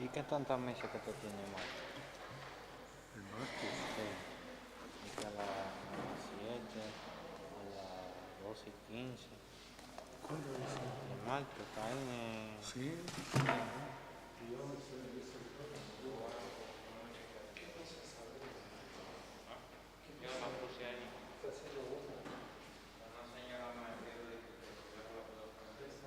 ¿Y qué tantas mesas que tú tienes, Marco? El martes. Sí. Y que a las 7, a las 12:15. ¿Cuándo es? El martes está ahí en... Sí. Yo la puse ahí. Una señora me dijo que yo la puedo poner.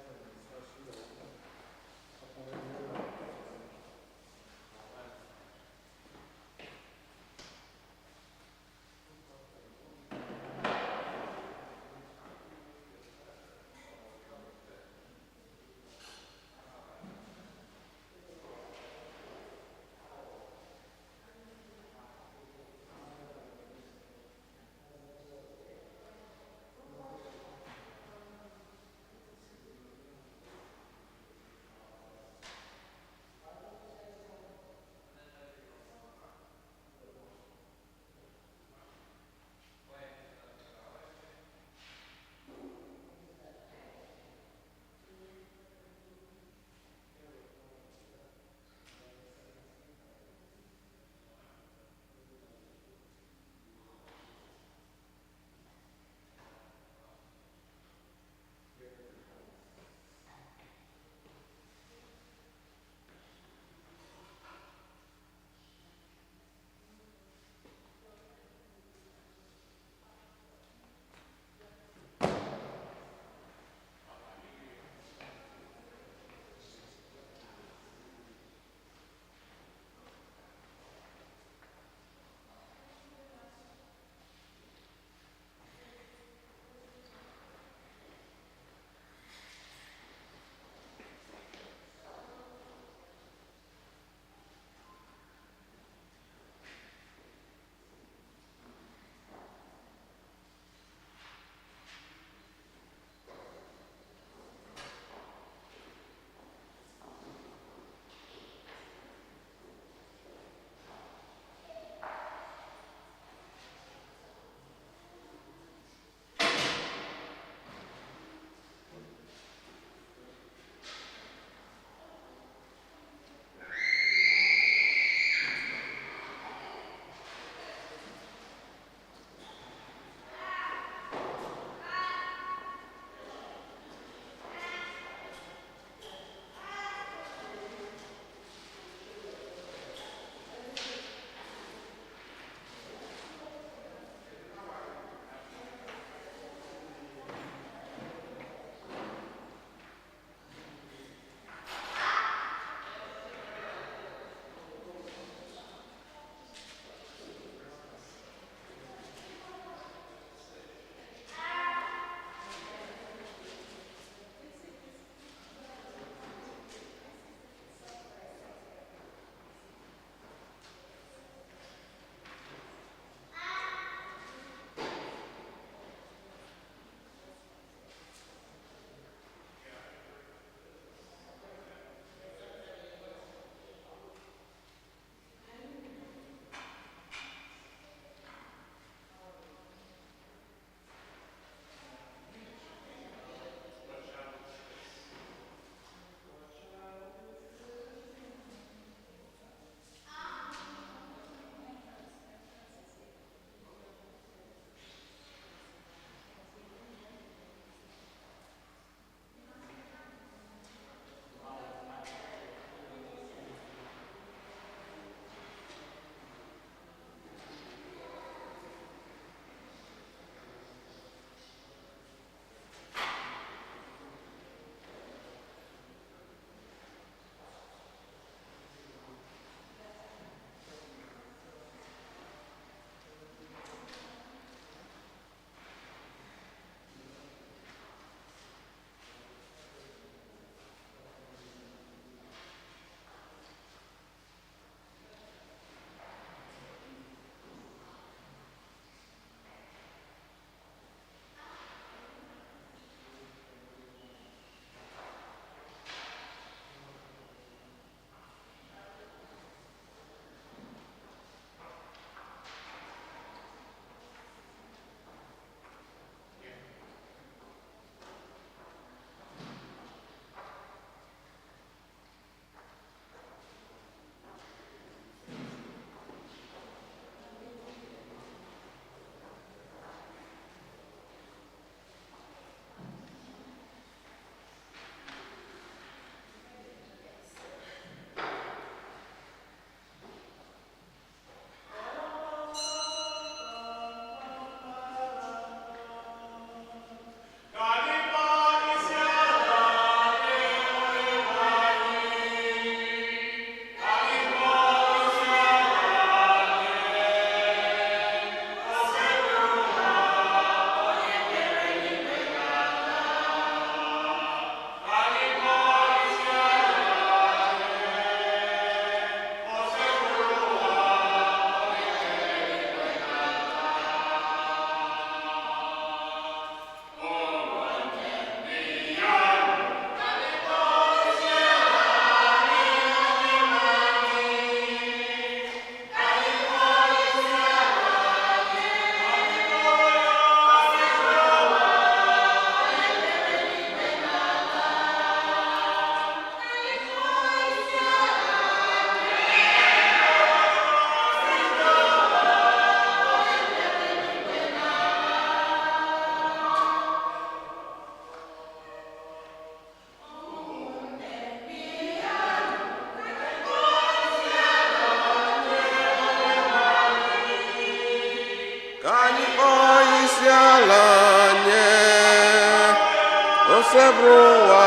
Osebụrụwa,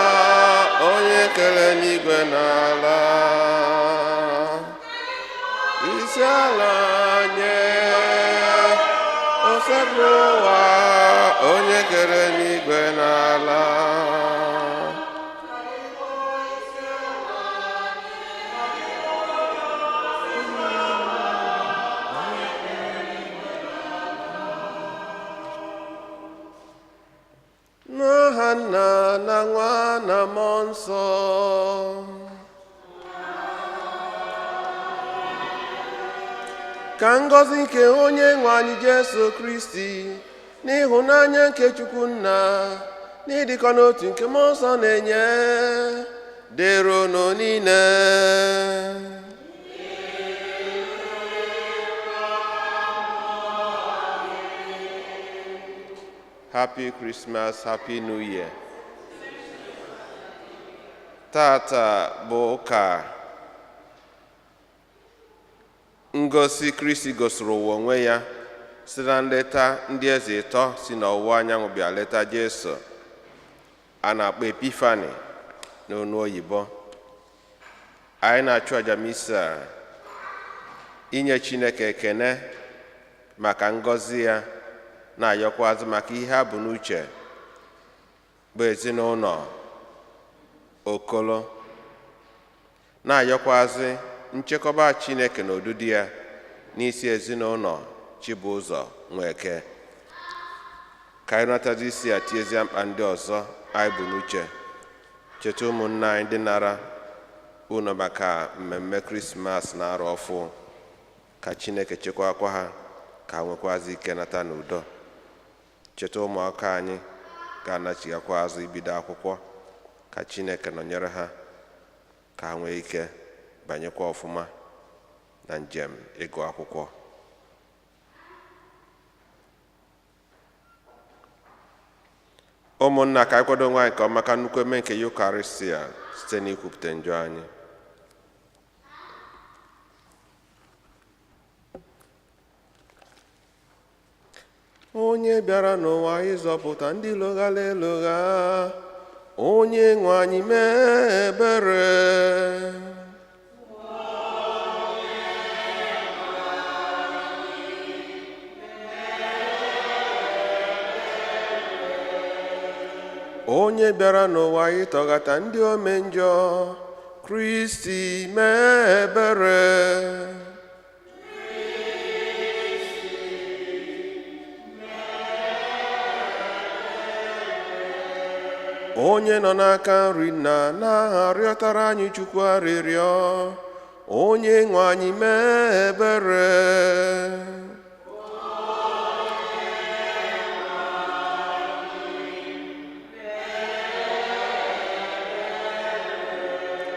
onye kere n'igwe n'ala, isi ala nye. Osebụrụwa, onye kere n'igwe n'ala. N'aha Nna na Nwa na Mmụọ Nsọ. Ka ngọzi nke onye nwe anyị Jesu Kristi, n'ịhụnanya nke Chukwu Nna, n'ịdịkọ n'otu nke Mmụọ Nsọ na-enye, dịrị unu niile. Happy Christmas, Happy New Year. Tata bụ ụka ngosi Kristi gosiri ụwa onwe ya site na nleta ndị eze ịtọ si n'ọwụwa anyanwụ bịa leta Jesu, a na-akpọ Epifani n'onu oyibo. Anyị na-achụ aja misa inye Chineke ekene maka ngọzi ya, na-ayọkwazị maka ihe ha bụ n'uche bụ ezinụlọ Okolo, na-ayọkwazị nchekọba Chineke na odudu ya n'isi ezinụlọ Chibụzọ Nweke. Ka anyị natazi isi a tiezie mkpa ndị ọzọ anyị bụ n'uche. Cheta ụmụnne anyị ndị nara ụlọ maka mmemme Krismas na arọ ọfụ, ka Chineke chekwakwa ha, ka ha nwekwazi ike nata n'udo. Cheta ụmụaka anyị ga-anachighakwa azụ ibido akwụkwọ, ka Chineke nọnyere ha, ka ha nwee ike banyekwa ọfụma na njem ịgụ akwụkwọ. Ụmụnna, ka anyị kwado onwe anyị nke ọma ka nnukwu eme nke Yukarịsịa site n'ikwupụta njọ anyị. Onye bịara n'ụwa ịzọpụta ndị lụghara elugha, onye nwe anyị mee ebere. Onye bịara n'ụwa ịtọghata ndị ome njọ, Kristi mee ebere. Onye nọ n'aka nri nna na-arịọtara anyị Chukwu arịrịọ, onye nwe anyị mee ebere.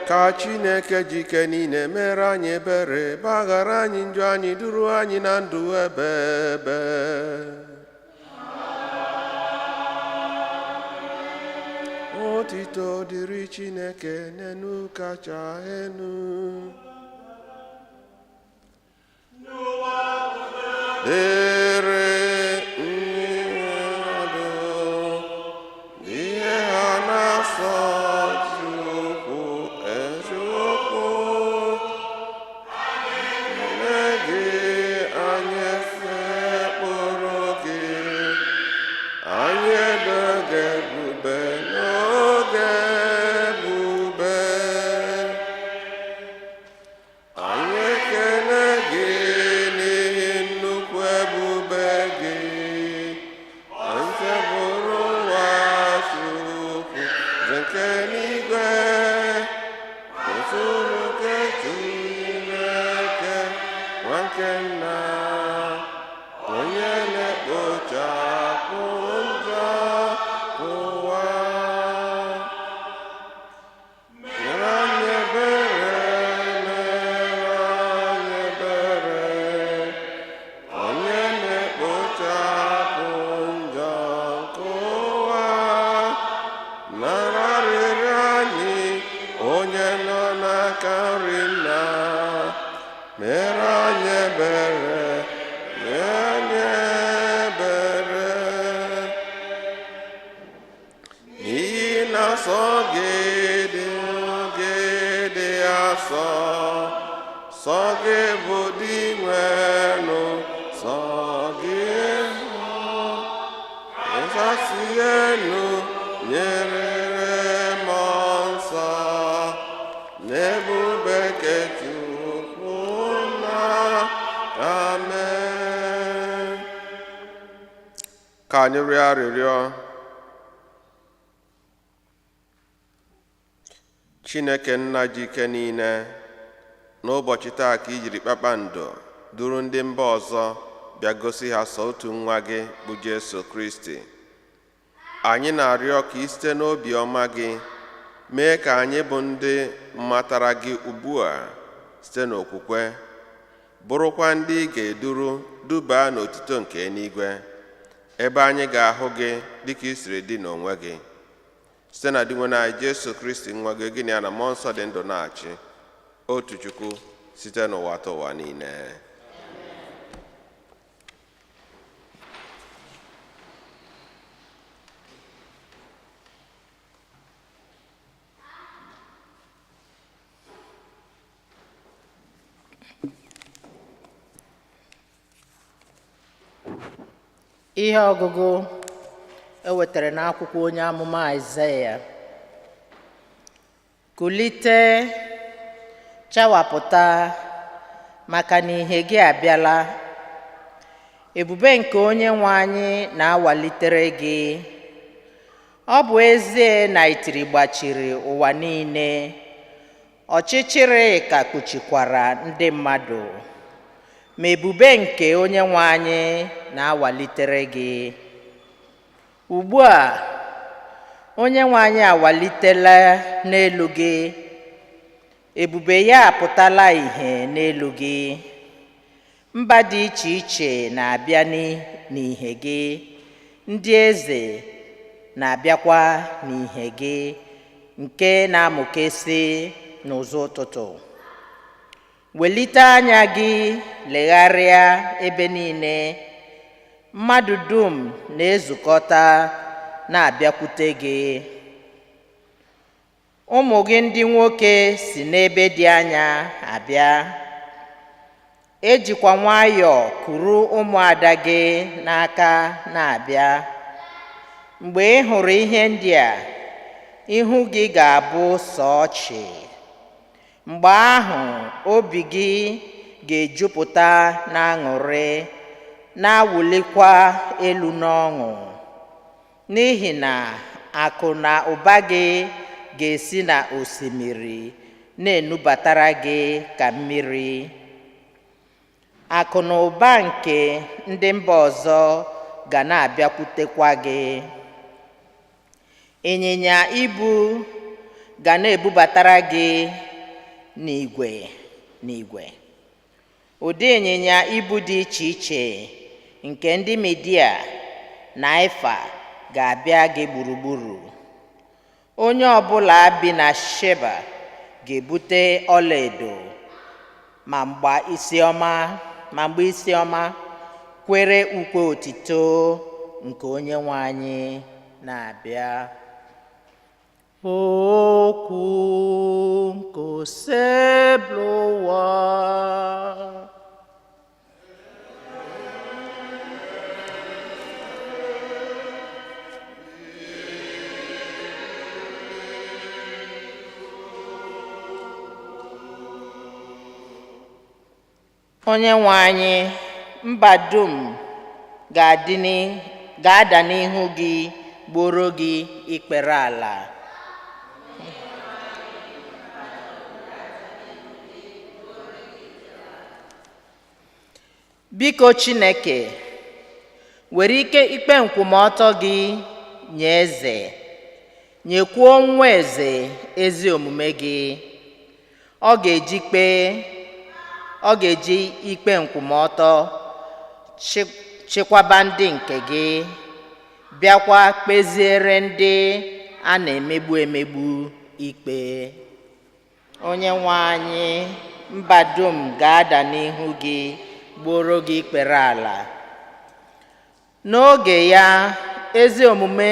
Ka Chineke jike niile mere anyị ebere, gbaghara anyị njọ anyị, duru anyị na ndụ ebe ebe. Otito dịrị Chineke n'enu kacha enu. Dịrị mmadụ ihe ha na-asọ Chukwu eziokwu. Nne gị anyị sekpụrụ gị, anyị edoghị ebube n'oge ebube. Anyị ekele gị n'ihi nnukwu ebube gị. Anyị sebụrụ ụwa Chukwu eze nke n'igwe, usoro nke Chineke nwa nke nna, onye na-ekpochapụ njọ ụwa. Nyere anyị ebere, mere anyị ebere, onye na-ekpochapụ njọ nke ụwa. Nara arịrịọ anyị, onye nọ n'aka nri nna, mere anyị ebere. gị dị, gị dị asọ, sọ gị bụ Dinwenụ, sọ gị bụ ịzasị elu nyerere mmụọ nsọ n'ebube nke Chukwu nna. Amen. Ka anyị rịọ arịrịọ. Chineke nna ji ike niile, n'ụbọchị taa ka i jiri kpakpando duru ndị mba ọzọ bịa gosi ha sọ otu nwa gị bụ Jesu Kristi. Anyị na-arịọ ka i site n'obi ọma gị mee ka anyị bụ ndị matara gị ugbu a site n'okwukwe, bụrụkwa ndị ị ga-eduru dubaa n'otuto nke eluigwe, ebe anyị ga-ahụ gị dịka i siri dị n'onwe gị, site na Dinwenụ anyị Jesu Kristi nwa gị, gị na ya na mmụọ nsọ dị ndụ na-achị otu Chukwu site n'ụwa ta ụwa niile. Ihe ọgụgụ e wetara n'akwụkwọ onye amụma Aịzaya. Kulite, chawapụta, maka na ihe gị abịala. Ebube nke onye nwe anyị na-awalitere gị. Ọ bụ ezie na itiri gbachiri ụwa niile, ọchịchịrị ka kpuchikwara ndị mmadụ, ma ebube nke onye nwe anyị na-awalitere gị. Ugbu a, onye nwe anyị awalitela n'elu gị, ebube ya apụtala ìhè n'elu gị. Mba dị iche iche na-abịa n'ìhè gị, ndị eze na-abịakwa n'ìhè gị nke na-amụkesị n'ụzọ ụtụtụ. Welite anya gị legharịa ebe niile, mmadụ dum na-ezukọta na-abịakwute gị. Ụmụ gị ndị nwoke si n'ebe dị anya abịa, ejikwa nwayọọ kuru ụmụada gị n'aka na-abịa. Mgbe ị hụrụ ihe ndị a, ihu gị ga-abụ sọ ọchị. Mgbe ahụ obi gị ga-ejupụta n'aṅụrị, na-awụlikwa elu n'ọṅụ, n'ihi na akụ na ụba gị ga-esi na osimiri na-enubatara gị ka mmiri. Akụ na ụba nke ndị mba ọzọ ga na-abịakwutekwa gị. Ịnyịnya ibu ga na-ebubatara gị n'igwe n'igwe. Ụdị ịnyịnya ibu dị iche iche nke ndị Midia na Efa ga-abịa gị gburugburu. Onye ọbụla bi na Sheba ga-ebute ọlaedo ma mgba isi ọma kwere ukwe otito nke onye nwe anyị na-abịa. Okwu nke Osebụlụwa. Onye nwe anyị, mba dum ga-ada n'ihu gị, gboro gị ikpere ala. Biko Chineke, were ike ikpe nkwụmọtọ gị nye eze, nyekwuo nwa eze ezi omume gị. Ọ ga-eji ikpe nkwụmọtọ chịkwaba ndị nke gị, bịakwa kpeziere ndị a na-emegbu emegbu ikpe. Onye nwe anyị, mba dum ga-ada n'ihu gị, gboro gị ikpere ala. N'oge ya, ezi omume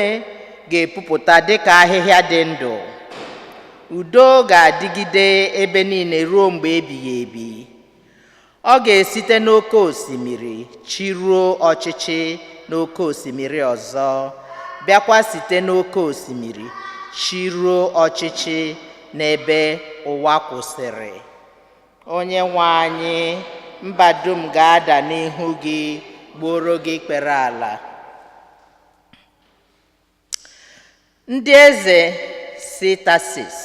ga-epupụta dịka ahịhịa dị ndụ. Udo ga-adịgide ebe niile ruo mgbe ebighị ebi. Ọ ga-esite n'oké osimiri chịruo ọchịchị n'oké osimiri ọzọ, bịakwa site n'oké osimiri chịruo ọchịchị n'ebe ụwa kwụsịrị. Onye nwe anyị, mba dum ga-ada n'ihu gị, gbuoro gị ikpere ala. Ndị eze si Tasis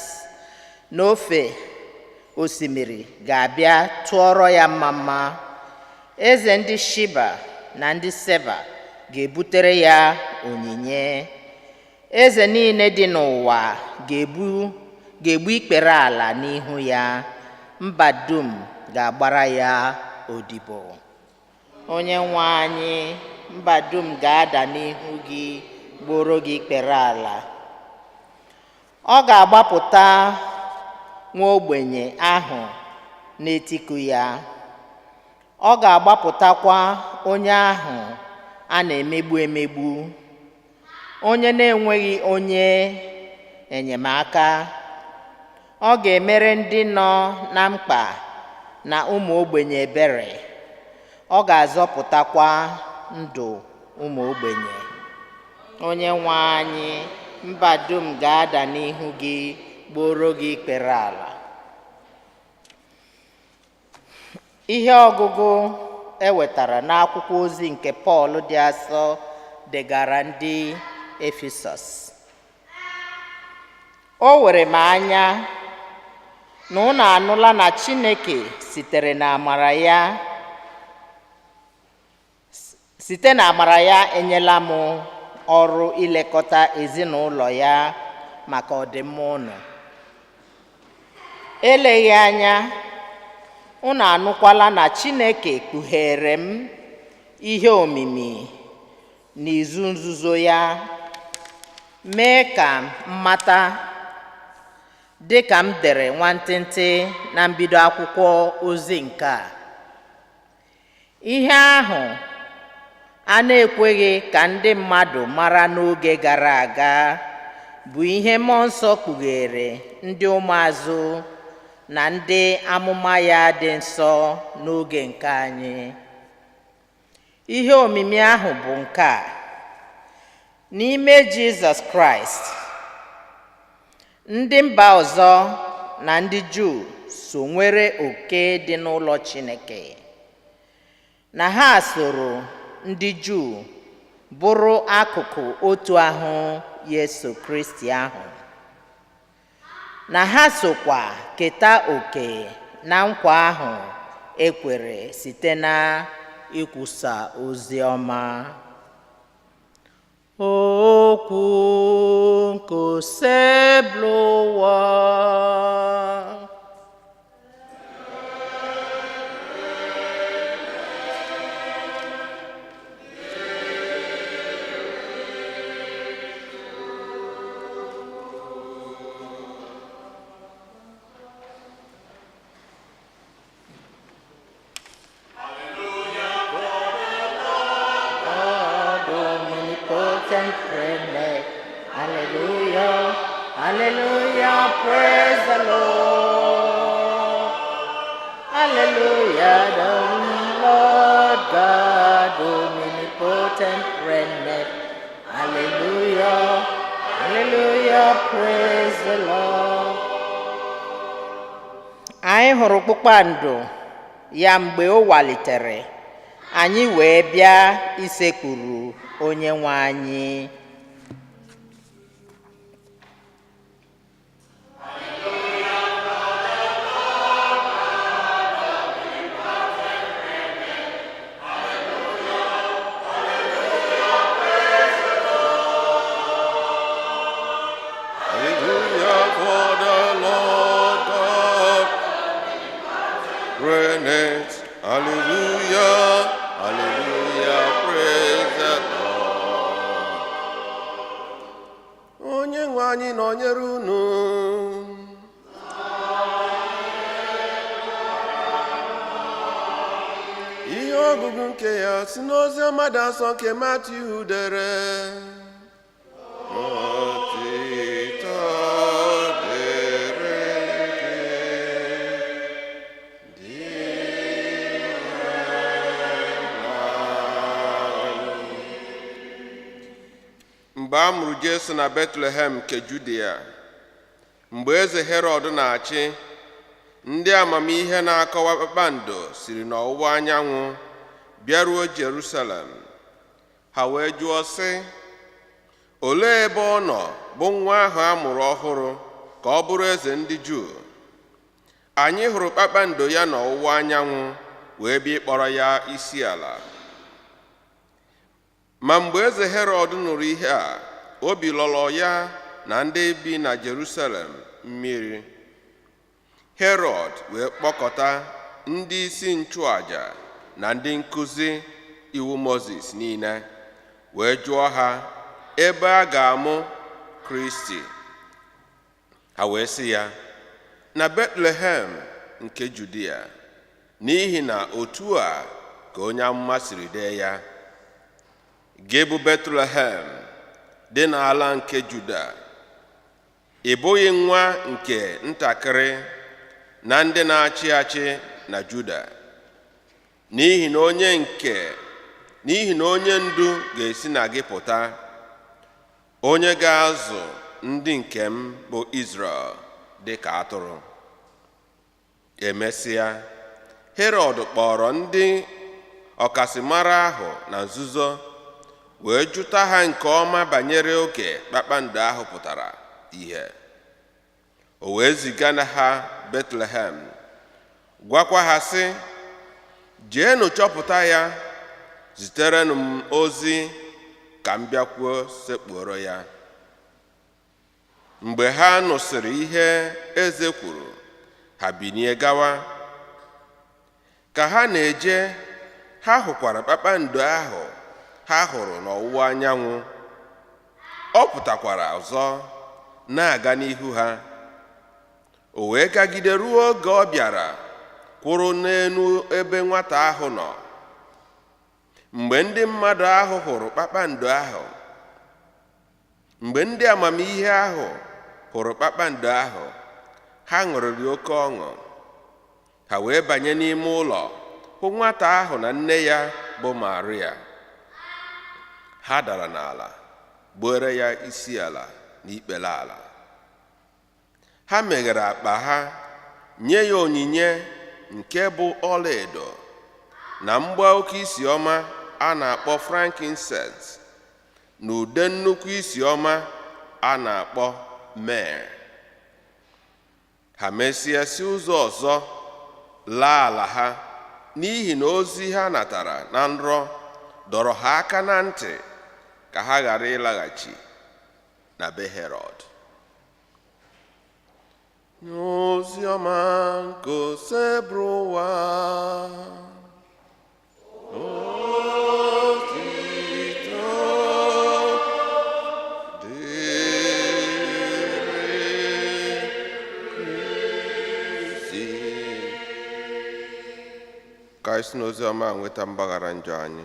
n'ofe osimiri ga-abịa tụọrọ ya mma mma. Eze ndị Shiba na ndị Seba ga-ebutere ya onyinye. Eze niile dị n'ụwa ga-egbu ikpere ala n'ihu ya. Mba dum ga-agbara ya odibo. Onye nwe anyị, mba dum ga-ada n'ihu gị, gbuoro gị ikpere ala. Ọ ga-agbapụta nwa ogbenye ahụ na-etiku ya. Ọ ga-agbapụtakwa onye ahụ a na-emegbu emegbu, onye na-enweghị onye enyemaka. Ọ ga-emere ndị nọ na mkpa na ụmụ ogbenye ebere. Ọ ga-azọpụtakwa ndụ ụmụ ogbenye. Onye nwe anyị, mba dum ga-ada n'ihu gị, gbuoro gị ikpere ala. Ihe ọgụgụ e wetara n'akwụkwọ ozi nke Pọl dị asọ degara ndị Efesọs. O were m anya na unu anụla na Chineke sitere n'amara ya site n'amara ya enyela m ọrụ ilekọta ezinụlọ ya maka ọdịmma unu. Eleghị anya unu anụkwala na Chineke kpughere m ihe omimi n'izu nzuzo ya, mee ka m mata dị ka m dere nwantịntị na mbido akwụkwọ ozi nke a. Ihe ahụ a na-ekweghị ka ndị mmadụ mara n'oge gara aga bụ ihe Mmụọ Nsọ kpughere ndị ụmụazụ na ndị amụma ya dị nsọ n'oge nke anyị. Ihe omimi ahụ bụ nke a: n'ime Jizọs Kraịst, ndị mba ọzọ na ndị Juu so nwere oke dị n'ụlọ Chineke, na ha soro ndị Juu bụrụ akụkụ otu ahụ Yesu Kristi ahụ, na ha sokwa keta oke na nkwa ahụ ekwere site na ikwusa ozi ọma. Okwu nke Osebụlụwa. God omnipotent reigneth. Hallelujah, hallelujah, praise the Lord. Hallelujah, the Lord God omnipotent reigneth. Hallelujah, hallelujah, praise the Lord. Anyị hụrụ kpakpando ya mgbe o walitere, anyị wee bịa isekpuru onye nwe anyị. Hallelujah, for the Lord God reigneth. Hallelujah, hallelujah, praise the Lord. Onye nwe anyị nọnyere unu. Ihe ọgụgụ nke ya si n'ozi ọma dị asọ nke Matiu dere. A mụrụ Jesu na Betlehem nke Judia, mgbe eze Herọd na-achị, ndị amamihe na-akọwa kpakpando siri n'ọwụwa anyanwụ bịaruo Jerusalem. Ha wee jụọ sị, olee ebe ọ nọ bụ nwa ahụ a mụrụ ọhụrụ ka ọ bụrụ eze ndị Juu? Anyị hụrụ kpakpando ya n'ọwụwa anyanwụ wee bịa ịkpọrọ ya isi ala. Ma mgbe eze Herọd nụrụ ihe a, obi lọrọ ya na ndị bi na Jerusalem mmiri. Herọd wee kpọkọta ndị isi nchụaja na ndị nkụzi iwu Mozis niile, wee jụọ ha ebe a ga-amụ Kristi. Ha wee sị ya, na Betlehem nke Judia, n'ihi na otu a ka onye amụma siri dee ya: gị bụ Betlehem dị n'ala nke Juda, ị bụghị nwa nke ntakịrị na ndị na-achị achị na Juda, n'ihi na onye ndu ga-esi na gị pụta, onye ga-azụ ndị nke m bụ Izrel dị ka atụrụ. Emesịa, Herọd kpọrọ ndị ọkasịmara ahụ na nzuzo wee jụta ha nke ọma banyere oge kpakpando ahụ pụtara ihe. O wee ziga na ha Betlehem, gwakwa ha sị, jeenụ chọpụta ya, ziterenụ m ozi ka m bịakwuo sekpuoro ya. Mgbe ha nụsịrị ihe eze kwuru, ha binie gawa. Ka ha na-eje, ha hụkwara kpakpando ahụ ha hụrụ n'ọwụwa anyanwụ. Ọ pụtakwara ọzọ na-aga n'ihu ha. O wee gagide ruo oge ọ bịara kwụrụ n'elu ebe nwata ahụ nọ. Mgbe ndị mmadụ ahụ hụrụ kpakpando ahụ, mgbe ndị amamihe ahụ hụrụ kpakpando ahụ, ha ṅụrịrị oke ọṅụ. Ha wee banye n'ime ụlọ hụ nwata ahụ na nne ya bụ Maria. Ha dara n'ala gbuoro ya isi ala na ikpere ala. Ha meghere akpa ha nye ya onyinye nke bụ ọlaedo na mgba oke isi ọma a na-akpọ frankincense na ude nnukwu isi ọma a na-akpọ myrrh. Ha mesịa si ụzọ ọzọ laa ala ha, n'ihi na ozi ha natara na nrọ dọrọ ha aka na ntị ka ha ghara ịlaghachi na be Herọd. Ozi ọma nke Osebụrụwa. Otito dịrị Kristi. Ka anyị si n'ozi ọma a nweta mgbaghara njọ anyị.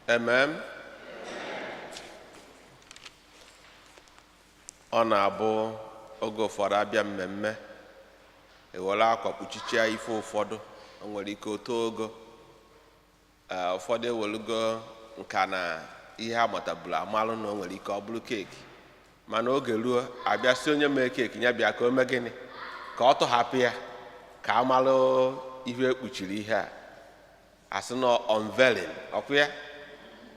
Amen. Ọ na-abụ oge ụfọdụ abịa mmemme, ewere akwa kpuchichia ife ụfọdụ, o nwere ike oto ogo. Ụfọdụ ewelugo nka na ihe a matabulu amalụ na o nwere ike ọ bụrụ keeki, mana oge ruo abịa sị onye mee keeki ya bịa ka o mee gịnị, ka ọ tọhapụ ya ka amalụ ihe ekpuchiri ihe a, asị na unveiling, ọkwa ya,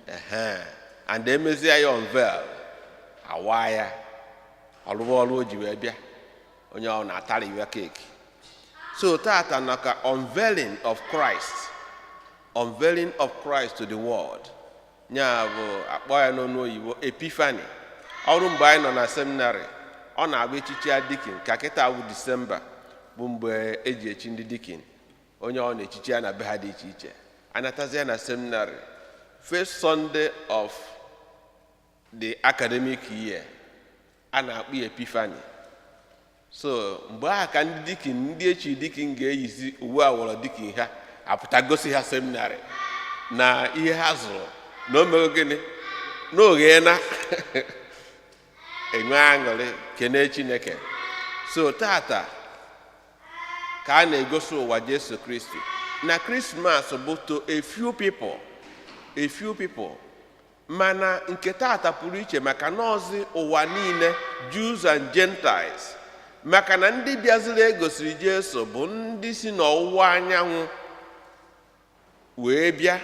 ehe, and emezie ya unveil, awa ya ọrụwa ọrụ o ji wee bịa, onye ọ na-atara iwe keeki. So tata na ka unveiling of Christ, unveiling of Christ to the world, ya bụ akpọ ya n'ọnụ oyibo Epiphany. Ọrụ mgbe anyị nọ na seminarị, ọ na-abụ echichi ya deacon, ka kịta bụ Disemba bụ mgbe eji echi ndị deacon, onye ọ na-echichi ya na be ha dị iche iche. Anatazi ya na seminarị, first Sunday of the academic year, a na-akpọ ya Epiphany. So mgbe ahụ ka ndị deacon, ndị echi deacon ga-eyizi uwe awọrọ deacon ha apụta gosi ha seminarị na ihe ha zụrụ na o mego gịnị na oghena enwe aṅụrị kene Chineke. So tata ka a na-egosi ụwa Jesu Kristi. Na Christmas bụ to a few people, a few people, mana nke taata pụrụ iche maka nọọsụ ụwa niile, Jews and Gentiles, maka na ndị bịaziri egosiri Jesu bụ ndị si n'ọwụwa anyanwụ wee bịa,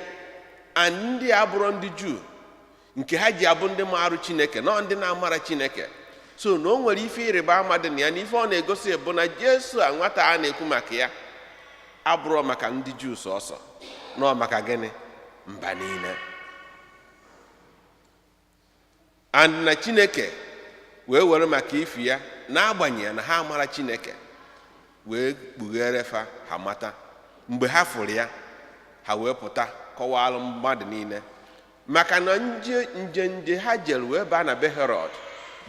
and ndị a bụrụ ndị Juu nke ha ji abụ ndị marụ Chineke nọ, ndị na-amara Chineke. So na o nwere ife ịrịba ama dị na ya, na ife ọ na-egosi bụ na Jesu a, nwata a na-ekwu maka ya, abụrọ maka ndị Juu sọsọ, nọ maka gịnị? Mba niile. And na Chineke wee were maka ifi ya, n'agbanyeghị na ha amara Chineke, wee kpughere fa, ha mata. Mgbe ha fụrụ ya, ha wee pụta kọwalụ mmadụ niile, maka na nje nje nje ha jere wee baa na be Herod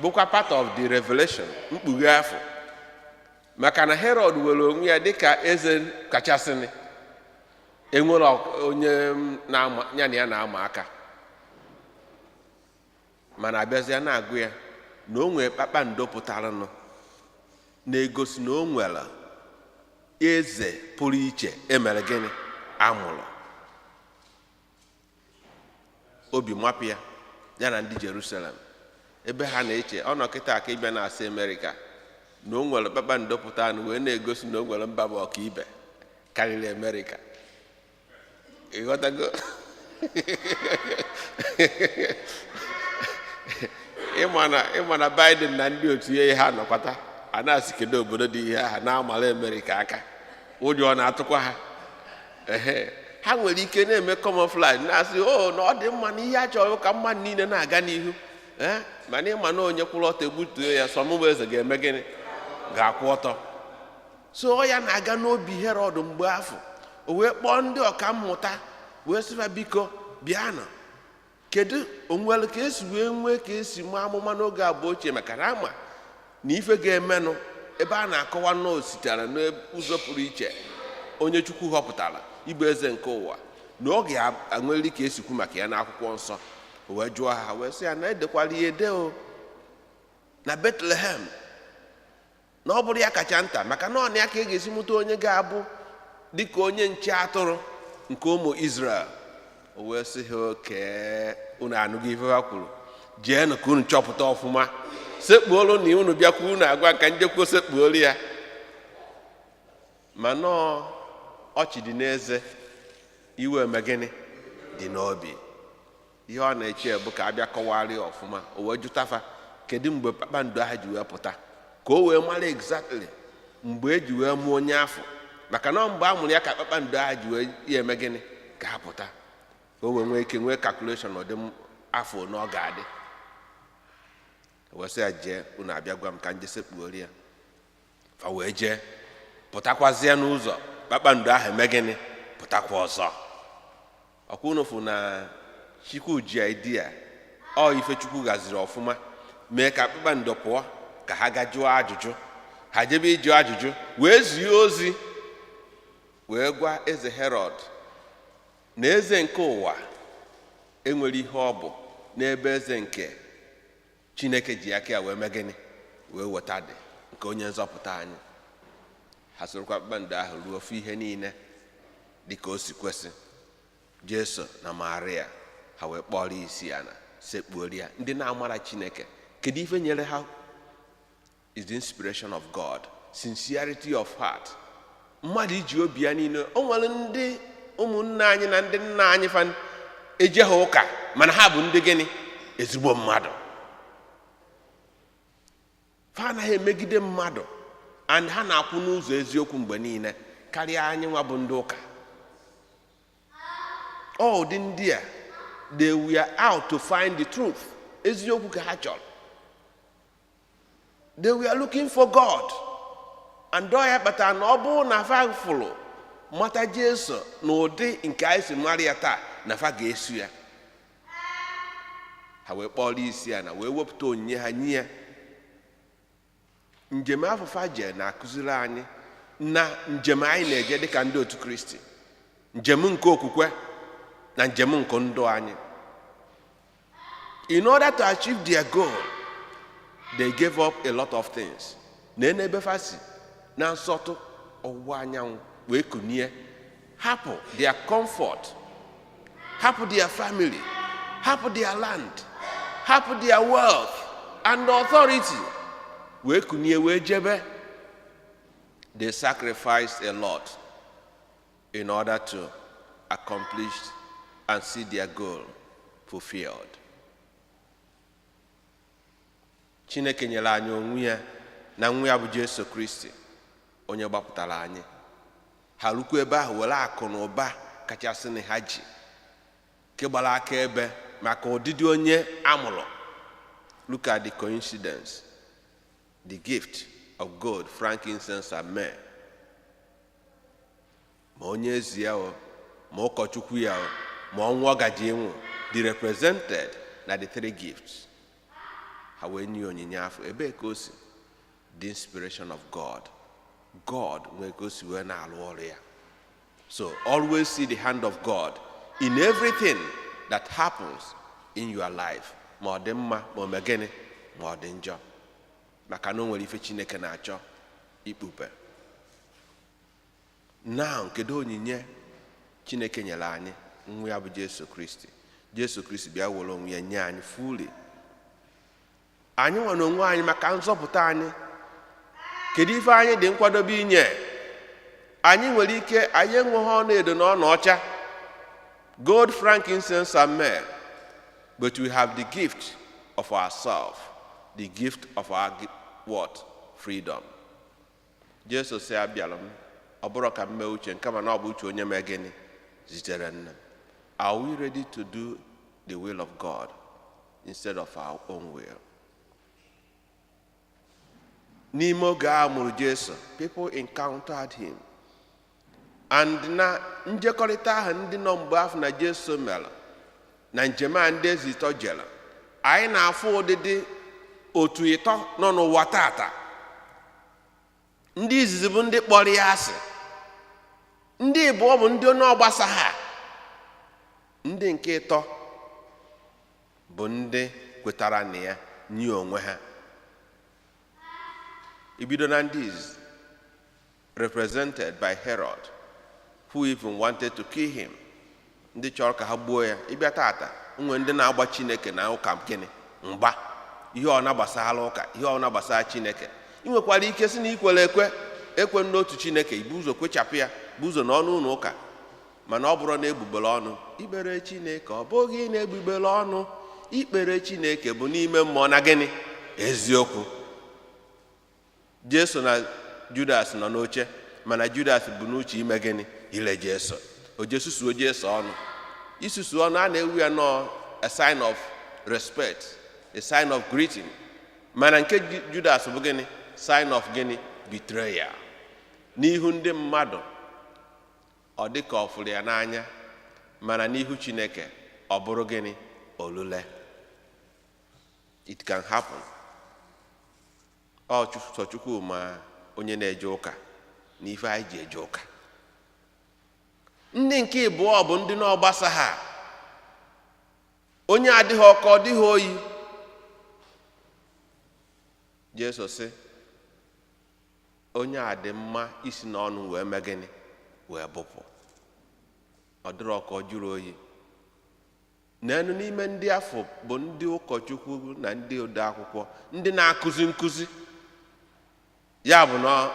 bụkwa part of the revelation, mkpughe afọ, maka na Herod were onwe ya dịka eze kachasịnị, enwere onye na-ama ya na ya na-ama aka. Mana abịazịa na-agụ ya na o nwee kpakpando pụtaranụ na-egosi na o nwere eze pụrụ iche emere gịnị? Amụrụ. Obi mapụ ya, ya na ndị Jerusalem ebe ha na-eche ọ nọ kịta ka ịbịa na-asị Amerịka na o nwere kpakpando pụtaranụ wee na-egosi na o nwere mba bụ ọkaibe karịrị Amerịka. Ịghọtago? Ịma na Biden na ndị otu ya ha nọkwata a na-asị kedu obodo dị ihe aha na-amara Amerịka aka, ụjọ ọ na-atụkwa ha. Ehe, ha nwere ike na-eme camouflage, na-asị o na ọ dị mma na ihe a chọrọ ka mmadụ niile na-aga n'ihu, ee, mana ịma na onye kwụrụ ọtọ egbutuo ya, sọmụmụ eze ga-eme gịnị? Ga-akwụ ọtọ. So ọ ya na-aga n'obi Herọd mgbe afọ, o wee kpọọ ndị ọka mmụta wee sịfa, biko bịanụ, kedu onwere ka esi wee nwee ka esi maa amụma n'oge abụọ ochie, maka na ama na ife ga-emenụ ebe a na-akọwa na o sitere n'ụzọ pụrụ iche, onye Chukwu họpụtara ịbụ eze nke ụwa, na ọ ga-enwerịrị ka esikwu maka ya n'akwụkwọ nsọ. O wee jụọ ha, wee sị ya na edekwala ya ede o na Bethlehem, na ọ bụrụ ya kacha nta, maka na ọ na ya ka ị ga-esi mụta onye ga-abụ dịka onye nche atụrụ nke ụmụ Israel. O wee sị ha, oke unu anụghị ife ha kwuru, jeenụ ka unu chọpụta ọfụma, sekpuolu na unu bịakwa unu agwa ka njekwuo sekpuolu ya. Ma nọọ ọchị dị n'eze, iwe eme gịnị? Dị n'obi. Ihe ọ na-eche bụ ka abịa kọwarị ọfụma. O wee jụtafa kedu mgbe kpakpando ahụ ji wee pụta, ka o wee mara exactly mgbe eji wee mụọ onye afọ, maka na mgbe a mụrụ ya ka kpakpando ahụ ji wee ya eme gịnị? Ga-apụta, ka o wee nwee ike nwee calculation ọdị afọ na ọ ga-adị. Wee sị ya, jee, unu abịa gwa m ka nje sekpuori ya. Fa wee jee, pụtakwazie n'ụzọ, kpakpando ahụ eme gịnị? Pụtakwa ọzọ. Ọkwa unu fụ na Chukwu ji idea ọ, ife Chukwu gaziri ọfụma mee ka kpakpando pụọ ka ha ga jụọ ajụjụ. Ha jebe ịjụ ajụjụ, wee zie ozi wee gwa eze Herọd na eze nke ụwa enwere ihe ọ bụ n'ebe eze nke Chineke ji aka ya wee mee gịnị? Wee weta dị nke onye nzọpụta anyị. Ha sorokwa kpakpando ahụ ruo ofe ihe niile dị ka o si kwesị. Jesu na Maria, ha wee kpọrọ isi ya na sekpuori ya. Ndị na-amara Chineke, kedu ife nyere ha? Is the inspiration of God, sincerity of heart, mmadụ iji obi ya niile. O nwere ndị ụmụnne anyị na ndị nna anyị fa eje ha ụka, mana ha bụ ndị gịnị? Ezigbo mmadụ. Fa anaghị emegide mmadụ, and ha na-akwụ n'ụzọ eziokwu mgbe niile karịa anyị nwa bụ ndị ụka. Ọ ụdị ndị a, they were out to find the truth. Eziokwu ka ha chọrọ. They were looking for God, and ọ ya kpatara na ọ bụrụ na fa fụrụ mata Jesu na ụdị nke anyị si mara ya taa, na fa ga-esu ya. Ha wee kpọrọ isi ya na wee wepụta onyinye ha nye ya. Njem afụfa je na-akụziri anyị na njem anyị na-eje dịka ndị otu Kristi, njem nke okwukwe na njem nke ndụ anyị. In order to achieve their goal, they gave up a lot of things. Na n'ebe fa si na nsọtụ ọwụwa anyanwụ wee kunie, Hapụ their comfort, hapụ their family, hapụ their land, hapụ their wealth and authority, wee kunie wee jebe. They sacrificed a lot in order to accomplish and see their goal fulfilled. Chineke nyere anyị onwe ya na nwa ya bụ Jesu Kristi, onye gbapụtara anyị. Ha rukwa ebe ahụ, were akụ na ụba kachasị na ha ji nke gbara aka ebe maka ụdịdị onye amụrụ. Look at the coincidence: the gift of gold, frankincense and myrrh. Ma onye ezi ya o, ma ụkọchukwu ya o, ma ọnwụ ọ gaji ịnwụ dị represented na the three gifts. Ha wee nye onyinye afọ. Ebee ka o si? The inspiration of God. God nwee ka o si wee na-alụ ọrụ ya. So always see the hand of God in everything that happens in your life, ma ọ dị mma, ma o mee gịnị, ma ọ dị njọ, maka na o nwere ife Chineke na-achọ ikpupe. Now, kedu onyinye Chineke nyere anyị? Nwa ya bụ Jesu Kristi. Jesu Kristi bịa were onwe ya nye anyị fully, anyị nwa na onwe anyị, maka nzọpụta anyị. Kedu ife anyị dị nkwadobe inye? Anyị nwere ike anyị enweghị ọnụ edo na ọnụ ọcha, gold, frankincense and myrrh, but we have the gift of ourselves, the gift of our what? Freedom. Jesu sị, "Abịara m, ọ bụrụ ka m mee uche nke, ma na ọ bụ uche onye mee gịnị? Zitere nna m." Are we ready to do the will of God instead of our own will? N'ime oge a mụrụ Jesu, people encountered him, and na njekọrịta ahụ ndị nọ mgbe afọ na Jesu mere na njem a ndị eze ịtọ jere, anyị na-afụ ụdịdị otu ịtọ nọ n'ụwa tata. Ndị izizi bụ ndị kpọrọ ya asị, ndị ịbụọ bụ ndị onye ọgbasa ha, ndị nke ịtọ bụ ndị kwetara na ya nye onwe ha. Ibido na ndị izizi, represented by Herod, who even wanted to kill him, ndị chọrọ ka ha gbuo ya. Ịbịa tata, nwee ndị na-agba Chineke na ụka gịnị mgba, ihe ọ na-gbasara ụka, ihe ọ na-gbasara Chineke. Ị nwekwara ike si na ikwere ekwe, ekwe n'otu Chineke, ibu ụzọ kwechapụ ya bụ ụzọ n'ọnụ ụlọ ụka, mana ọ bụrụ na egbugbere ọnụ ikpere Chineke, ọ bụghị na egbugbere ọnụ ikpere Chineke bụ n'ime mmụọ na gịnị? Eziokwu. Jesu na Judas nọ n'oche, mana Judas bụ n'uche ime gịnị? Ile Jesu. O jesusuo Jesu ọnụ. Isusu ọnụ a na-ewu ya nọọ a sign of respect, a sign of greeting, mana nke Judas bụ gịnị? Sign of gịnị? Betrayal. N'ihu ndị mmadụ ọ dị ka ọ fụrụ ya n'anya, mana n'ihu Chineke ọ bụrụ gịnị? Olule. It can happen. Ọ sọ Chukwu ma onye na-eje ụka na ife anyị ji eje ụka. Ndị nke ịbụọ bụ ndị na-ọgbasa ha, onye adịghị ọkọ, ọ dịghị oyi. Jesu sị, onye a dị mma isi n'ọnụ wee mee gịnị? Wee bụpụ. Ọ dịrị ọkọ, ọ jụrụ oyi. N'enu n'ime ndị afọ bụ ndị ụkọchukwu na ndị ode akwụkwọ, ndị na-akụzi nkụzi. Ya bụ na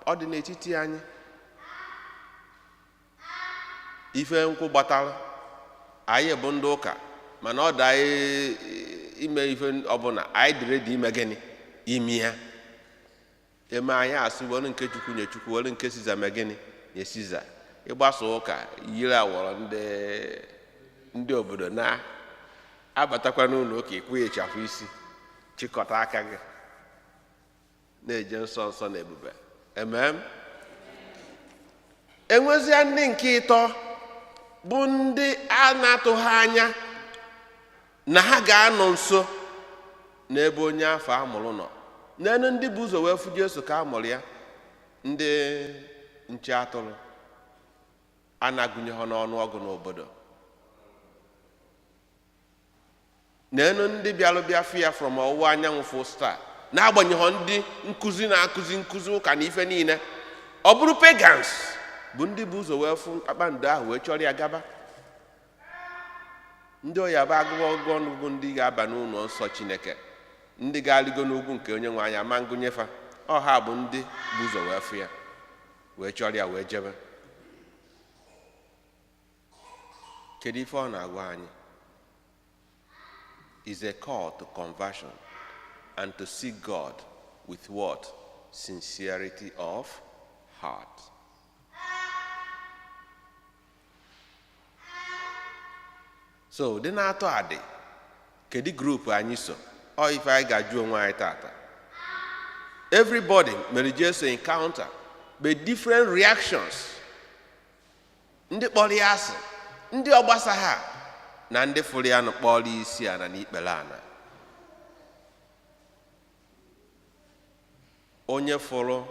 ọ dị n'etiti anyị. Ife nkwụ gbatara anyị bụ ndị ụka, mana ọ dị anyị ime ife ọbụla anyị dịrị dị ime gịnị? Ime ya eme. Anyị asị, were nke Chukwu nye Chukwu, were nke Siza mee gịnị? Nye Siza. Ịgbasa ụka yiri awọrọ ndị obodo na-abatakwa n'ụlọ ụka, ịkwụghịchapụ isi, chịkọta aka gị, na-eje nsọ nsọ na ebube. Emem enwezie ndị nke ịtọ bụ ndị a na-atụghị anya na ha ga-anọ nso n'ebe onye afọ amụrụ nọ. N'elu ndị bụ ụzọ wee fụ Jesu ka a mụrụ ya, ndị nche atụrụ a na-agụnye ha n'ọnụọgụ n'obodo. N'elu ndị bịalụ bịa fụ ya from ọwụwa anyanwụ, fụ star, n'agbanyeghị ndị nkụzi na-akụzi nkụzi ụka na ife niile, ọ bụrụ pagans. Bụ ndị bụ ụzọ wee fụ kpakpando ahụ wee chọrọ ya gaba. Ndị oya bụ agụwa ọgụ ọnụ bụ ndị ga-aba n'ụlọ nsọ Chineke, ndị ga-arịgo n'ugwu nke onye nwe anyị ama ngụnyefa. Ọha bụ ndị bụ ụzọ wee fụ ya wee chọrọ ya wee jebe. Kedu ife ọ na-agwa anyị? Is a call to conversion and to seek God with what? Sincerity of heart. So dị na-atọ adị, kedu group anyị so? Ọ ife anyị ga-ajụ onwe anyị tata. Everybody mere Jesu encounter, but different reactions. Ndị kpọrọ ya asị, ndị ọgbasa ha, na ndị fụrụ ya nụ kpọrọ isi ana na ikpere ana. Onye fụrụ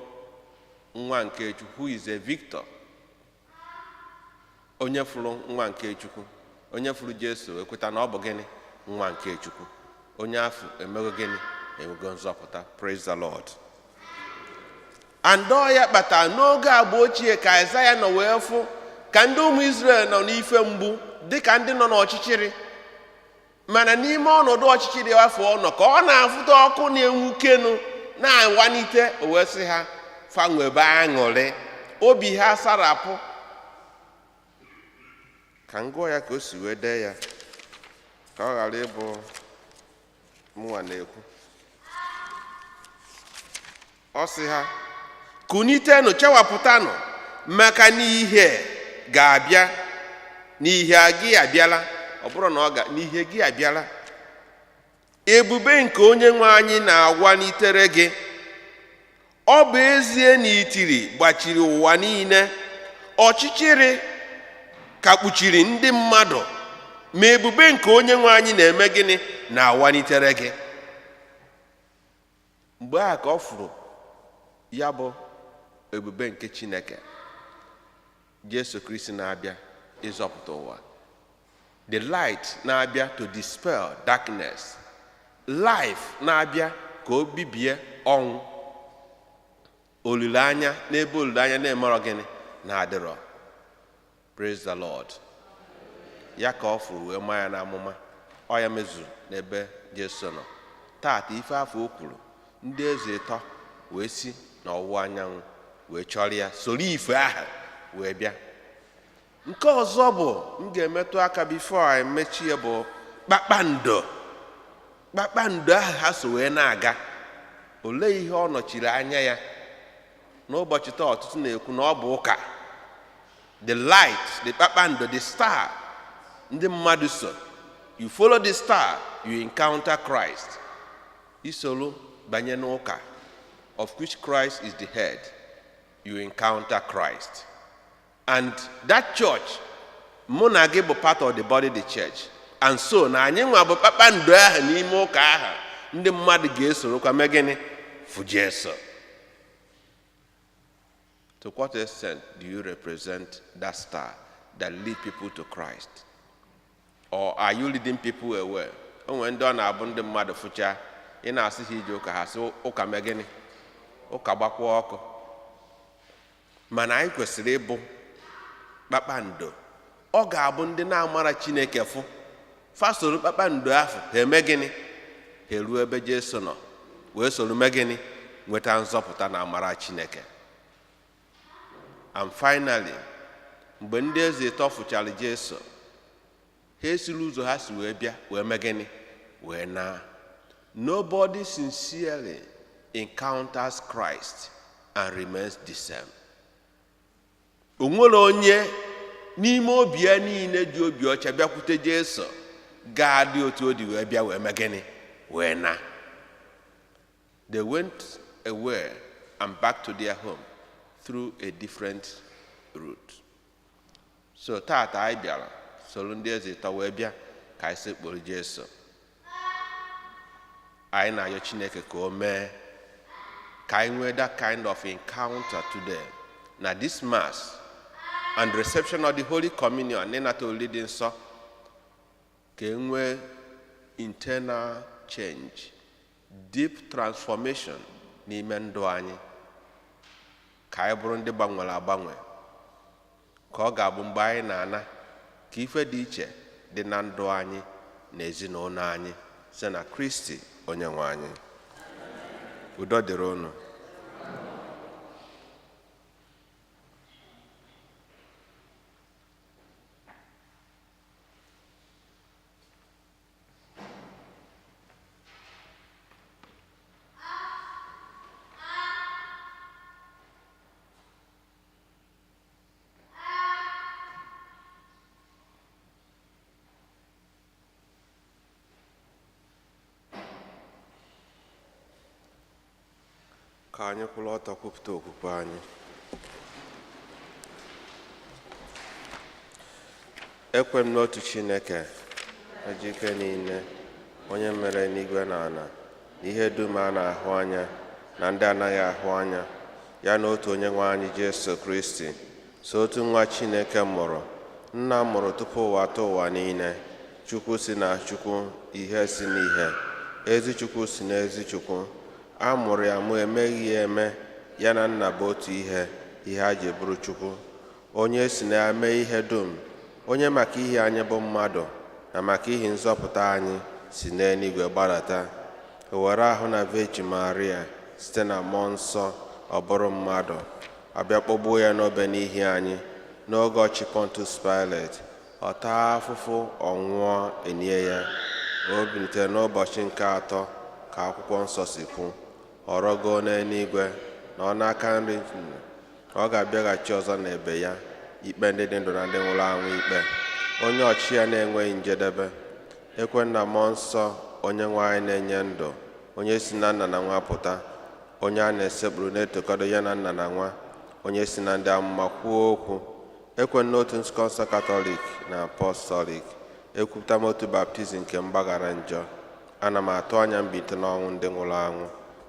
nwa nke Chukwu is a victor. Onye fụrụ nwa nke Chukwu, onye fụrụ Jesu ekweta na ọ bụ gịnị? Nwa nke Chukwu. Onye afọ emego gịnị? Enwego nzọpụta. Praise the Lord. And ọ ya kpatara n'oge agba ochie ka Aịzaya nọ wee fụ ka ndị ụmụ Izrel nọ n'ife mgbu dịka ndị nọ n'ọchịchịrị, mana n'ime ọnọdụ ọchịchịrị afọ ọ nọ ka ọ na-afụta ọkụ na-enwukenu na-awanite. O wee sị ha fanwebe aṅụrị, obi ha sarapụ. Ka m gụọ ya ka o si wee dee ya, ka ọ ghara ịbụ mụnwa na-ekwu. Ọ sị ha, kunitenụ, chewapụtanụ, maka n'ihe ga-abịa, n'ihe gị abịala. Ọ bụrụ na ọ ga n'ihe gị abịala, ebube nke onye nwe anyị na-agwalitere gị. Ọ bụ ezie na itiri gbachiri ụwa niile, ọchịchịrị ka kpuchiri ndị mmadụ, ma ebube nke onye nwe anyị na-eme gịnị? Na-awalitere gị. Mgbe a ka ọ fụrụ ya bụ ebube nke Chineke, Jesu Kristi na-abịa ịzọpụta ụwa, the light na-abịa to dispel darkness, life na-abịa ka o bibie ọnwụ, olileanya n'ebe olileanya na-emerọ gịnị? Na-adịrọ. Praise the Lord. Ya ka ọ fụrụ wee maa ya n'amụma. Ọ ya mezuru n'ebe Jesu nọ taata. Ife afọ o kwuru, ndị eze ịtọ wee si n'ọwụwa anyanwụ wee chọrọ ya, soro ife ahụ wee bịa. Nke ọzọ bụ m ga-emetụ aka before anyị mechie bụ kpakpando. Kpakpando ahụ ha so wee na-aga, olee ihe ọ nọchiri anya ya? N'ụbọchị taa, ọtụtụ na-ekwu na ọ bụ ụka. The light, the kpakpando, the star ndị mmadụ so. You follow the star, you encounter Christ. Isoro banye n'ụka, of which Christ is the head, you encounter Christ. And that church, mụ na gị bụ part of the body, the church. And so na anyị nwa bụ kpakpando ahụ n'ime ụka ahụ ndị mmadụ ga-esorokwa mee gịnị? Fụ Jesu. To what extent do you represent that star that lead people to Christ, or are you leading people away? O nwere ndị ọ na-abụ ndị mmadụ fụcha, ị na-asị ha ije ụka, ha sị ụka mee gịnị? Ụka gbakwa ọkụ. Mana anyị kwesịrị ịbụ kpakpando ọ ga-abụ ndị na-amara Chineke fụ, fasoro kpakpando ahụ, ha eme gịnị? Ha eruo ebe Jesu nọ wee soro mee gịnị? Nweta nzọpụta na amara Chineke. And finally, mgbe ndị eze ịtọ fụchara Jesu, ha esiri ụzọ ha si wee bịa wee mee gịnị? Wee naa. Nobody sincerely encounters Christ and remains the same. O nwere onye n'ime obi ya niile ji obi ọcha bịakwute Jesu ga-adị otu o dị wee bịa wee mee gịnị? Wee na. They went away and back to their home through a different route. So tata anyị bịara soro ndị eze ịtọ wee bịa ka anyị sekpuru Jesu. Anyị na-ayọ Chineke ka o mee ka anyị nwee that kind of encounter today na this Mass and reception of the Holy Communion, n'ịnata olili dị nsọ, ka e nwee internal change, deep transformation n'ime ndụ anyị, ka anyị bụrụ ndị gbanwere agbanwe. Ka ọ ga-abụ mgbe anyị na-ana ka ife dị iche dị na ndụ anyị na ezinụlọ anyị site na Kristi onye nwe anyị. Udo dịrị unu. Ka anyị kwụrụ ọtọ kwupụta okwukwe anyị. Ekwe m n'otu Chineke, ejike niile, onye mere n'igwe na ala, na ihe dum a na-ahụ anya na ndị anaghị ahụ anya, ya na otu onye nwe anyị Jesu Kristi, so otu nwa Chineke mụrụ, nna mụrụ tupu ụwa atọ ụwa niile, Chukwu si na Chukwu, ihe si n'ihe, ezi Chukwu si n'ezi Chukwu, a mụrụ ya mụ emeghị ya eme, ya na nna bụ otu ihe, ihe a ji bụrụ Chukwu, onye si na ya mee ihe dum, onye maka ihe anyị bụ mmadụ na maka ihi nzọpụta anyị si n'eluigwe gbadata, o were ahụ na Virgin Maria site na mmụọ nsọ ọ bụrụ mmadụ, abịa kpọgbuo ya n'obe n'ihi anyị n'oge ọchị Pontius Pilate, ọ taa afụfụ, ọ nwụọ, enie ya, o bilitere n'ụbọchị nke atọ ka akwụkwọ nsọ si kwu, ọ rọgoo n'eluigwe na ọ n'aka nri ọ ga-abịaghachi ọzọ n'ebe ya ikpe ndị dị ndụ na ndị nwụrụ anwụ ikpe, onye ọchị ya na-enweghị njedebe. Ekwe na mmụọ nsọ onye nwe anyị na-enye ndụ, onye si na nna na nwa pụta, onye a na-esekpuru na-etokọdo ya na nna na nwa, onye si na ndị amụma kwuo okwu. Ekwe n'otu nzukọ nsọ Katọlik na Apọstọlik, ekwupụta m otu baptizim nke mgbaghara njọ. Ana m atụ anya mbilite n'ọnwụ ndị nwụrụ anwụ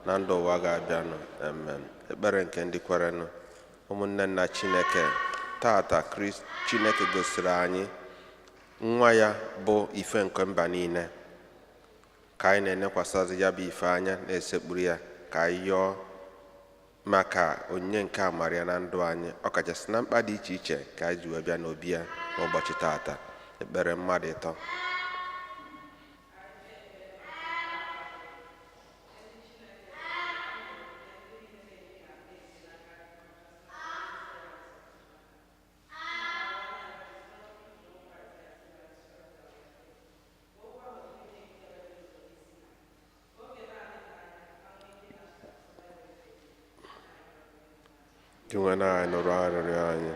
na ndụ ụwa ga-abịanụ. Amen. Ekpere nke ndị kwerenụ. Ụmụnne nna Chineke, tata Chineke gosiri anyị nwa ya bụ ife nke mba niile. Ka anyị na-enekwasị ya bụ ife anya na-esekpuru ya, ka anyị yọọ maka onyinye nke amara ya na ndụ anyị, ọkachasị na mkpa dị iche iche ka anyị ji wee bịa n'obi ya n'ụbọchị tata. Ekpere mmadụ ịtọ. Dinwenụ anyị nụrụ arịrịọ anyị.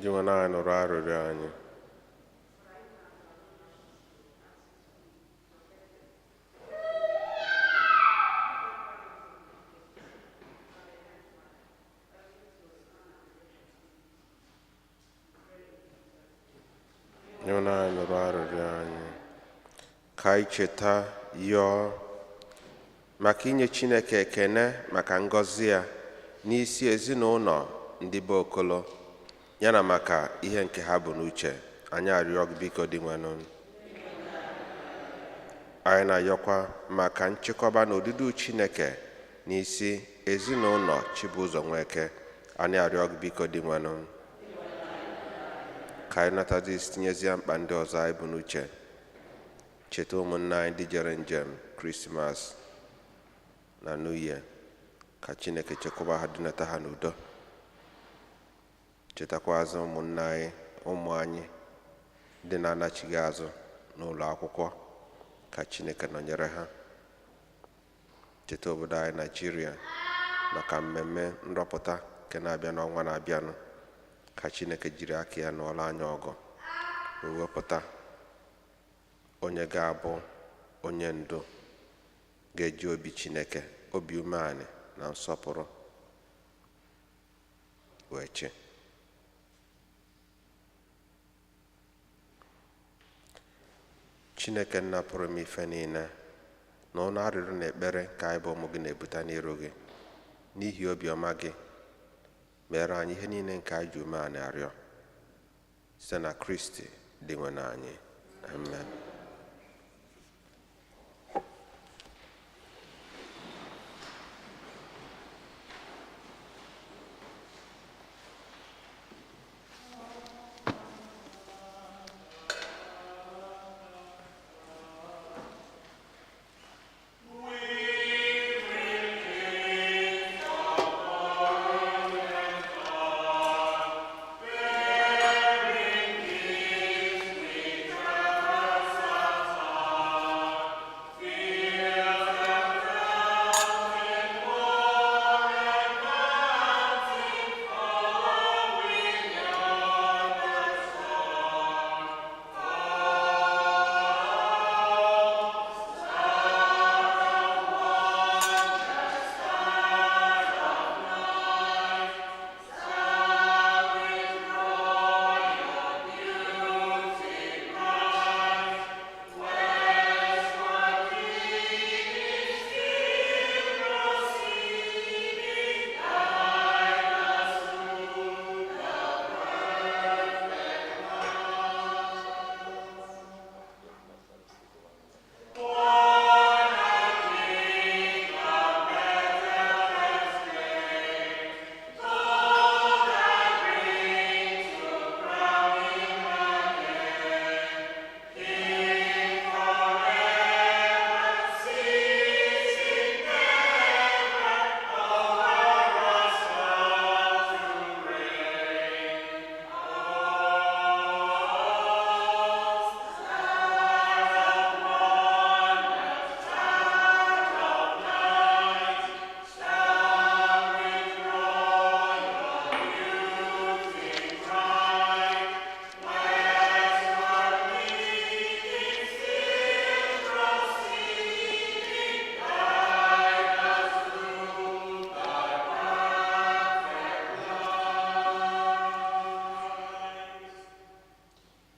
Dinwenụ anyị nụrụ arịrịọ anyị. Dinwenụ anyị nụrụ arịrịọ anyị. Ka anyị cheta yọọ maka inye Chineke ekene maka ngọzi ya n'isi ezinụlọ ndị be Okolo, ya na maka ihe nke ha bụ n'uche. Anyị arịọ gị biko Dinwenụ. Anyị na-ayọkwa maka nchịkọba na odudu Chineke n'isi ezinụlọ Chibụzọ Nweke. Anyị arịọ gị biko Dinwenụ. Ka anyị natazi tinyezie mkpa ndị ọzọ anyị bụ n'uche. Cheta ụmụnne anyị ndị jere njem Krismas na New Year, ka Chineke chekwaba ha, dunata ha n'udo. Chetakwazị ụmụnne anyị, ụmụ anyị ndị na-anachighị azụ n'ụlọ akwụkwọ, ka Chineke nọnyere ha. Cheta obodo anyị Naijiria maka mmemme nrọpụta nke na-abịa n'ọnwa na-abịanụ, ka Chineke jiri aka ya nụọrọ anyị ọgụ wee wepụta Onye ga-abụ onye ndu ga-eji obi Chineke, obi umeanị na nsọpụrụ wee chi. Chineke nna pụrụ m ife niile, na ọnụ arịrịọ na ekpere ka anyị bụ ụmụ gị na-ebute n'iru gị n'ihi obiọma gị, mere anyị ihe niile nke anyị ji umeanị arịọ site na Kristi dị nwe na anyị. Amen.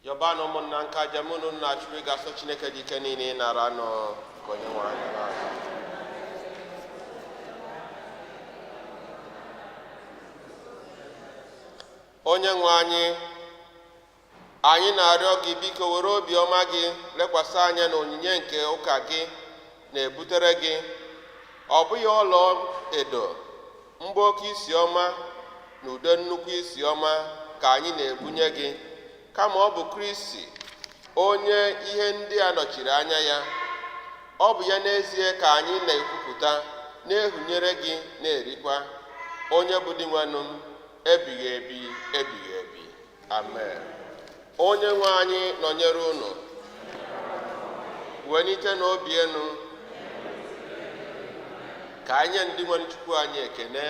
Yọbanụ ụmụnna nke aja mụ na unu na-achụrụ ga-asọ Chineke dị ike niile ịnara nụ ka onye nwe anyị na-azụ. Onye nwe anyị, anyị na-arịọ gị, biko were obiọma gị lekwasị anya na onyinye nke ụka gị na-ebutere gị, ọ bụghị ọla edo, mgba oke isi ọma na ude nnukwu isi ọma ka anyị na-ebunye gị, kama ọ bụ Kristi onye ihe ndị a nọchiri anya ya. Ọ bụ ya n'ezie ka anyị na-ekwupụta, na-ehunyere gị, na-erikwa, onye bụ Dinwenụ m ebighị ebi ebighị ebi. Amen. Onye nwe anyị nọnyere unu. Welite n'obi enu ka anyị nye ndị nwe Chukwu anyị ekene.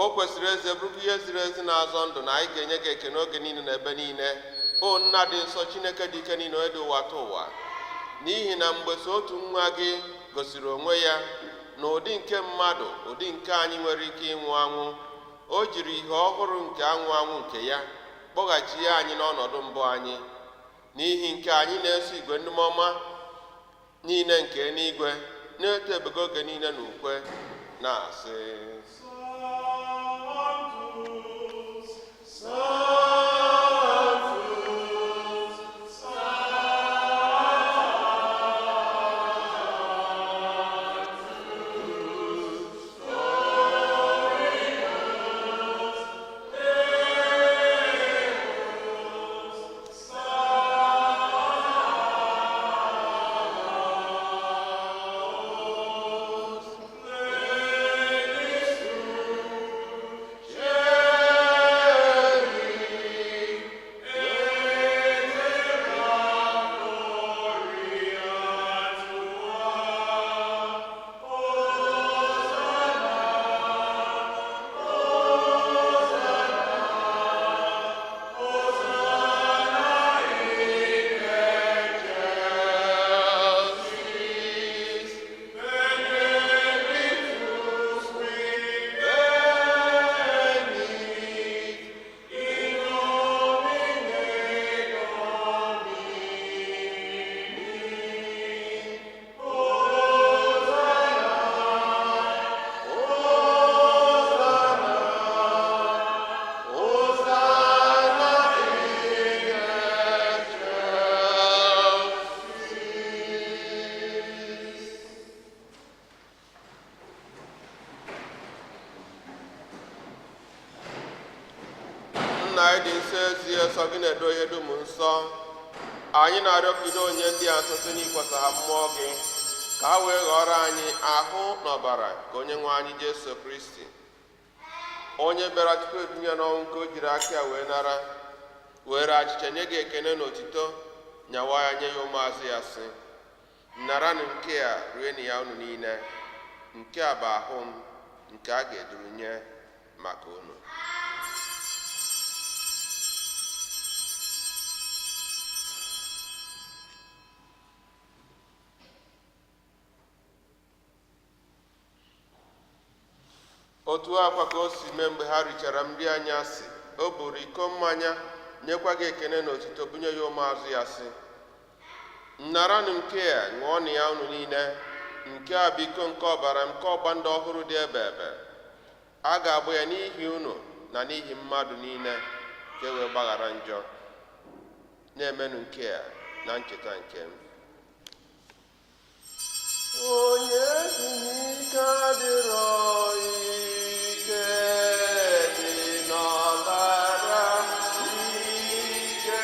O kwesịrị eze bụrụkwa ihe ziri ezi na-azọ ndụ na anyị ga-enye gị ekene oge niile na ebe niile, o nna dị nsọ, Chineke dị ike niile, onye dị ụwa ta ụwa, n'ihi na mgbe so otu nwa gị gosiri onwe ya na ụdị nke mmadụ, ụdị nke anyị nwere ike ịnwụ anwụ, o jiri ihe ọhụrụ nke anwụ anwụ nke ya kpọghachi anyị n'ọnọdụ mbụ anyị. N'ihi nke anyị na-eso igwe ndị ọma niile nke eluigwe na-eto ebube oge niile na ukwe na-asị: Nna anyị dị nsọ ezie, sọ gị na-edo ihe dum nsọ. Anyị na-arịọ ka ido onye ndị a nsọ site n'ikwesa ha mmụọ gị, ka ha wee ghọrọ anyị ahụ na ọbara ka onye nwe anyị Jesu Kristi, onye bịara tupu ebinye n'ọnwụ nke o jiri aka ya wee nara, were achịcha nye gị ekene na otito, nyawa ya nye ya ụmụazụ ya, sị: "Naranụ nke a, rienụ ya unu niile. Nke a bụ ahụ m nke a ga-eduru nye maka unu." Otu akwa ka o si mee mgbe ha richara nri anyasị, o buru iko mmanya, nyekwa gị ekene na otito, bunye ya ụmụazụ ya, sị: "Naranụ nke a, ṅụọnụ ya unu niile. Nke a bụ iko nke ọbara m nke ọgba ndụ ọhụrụ dị ebe ebe. A ga-agbụ ya n'ihi unu na n'ihi mmadụ niile, ka e wee gbaghara njọ. Na-emenụ nke a na ncheta nke m." Onye ezumike adịrọ, ike dị n'ọbara, ike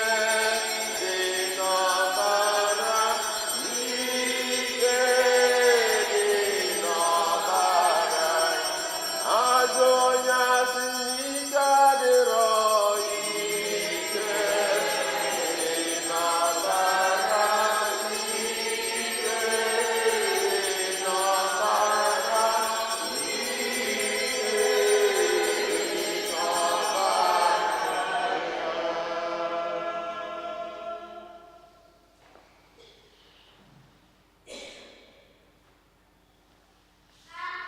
dị n'ọbara, ike dị n'ọbara. Ajọ onye asị n'ike adịrọ, ike dị n'ọbara, ike dị n'ọbara, ike dị n'ọbara.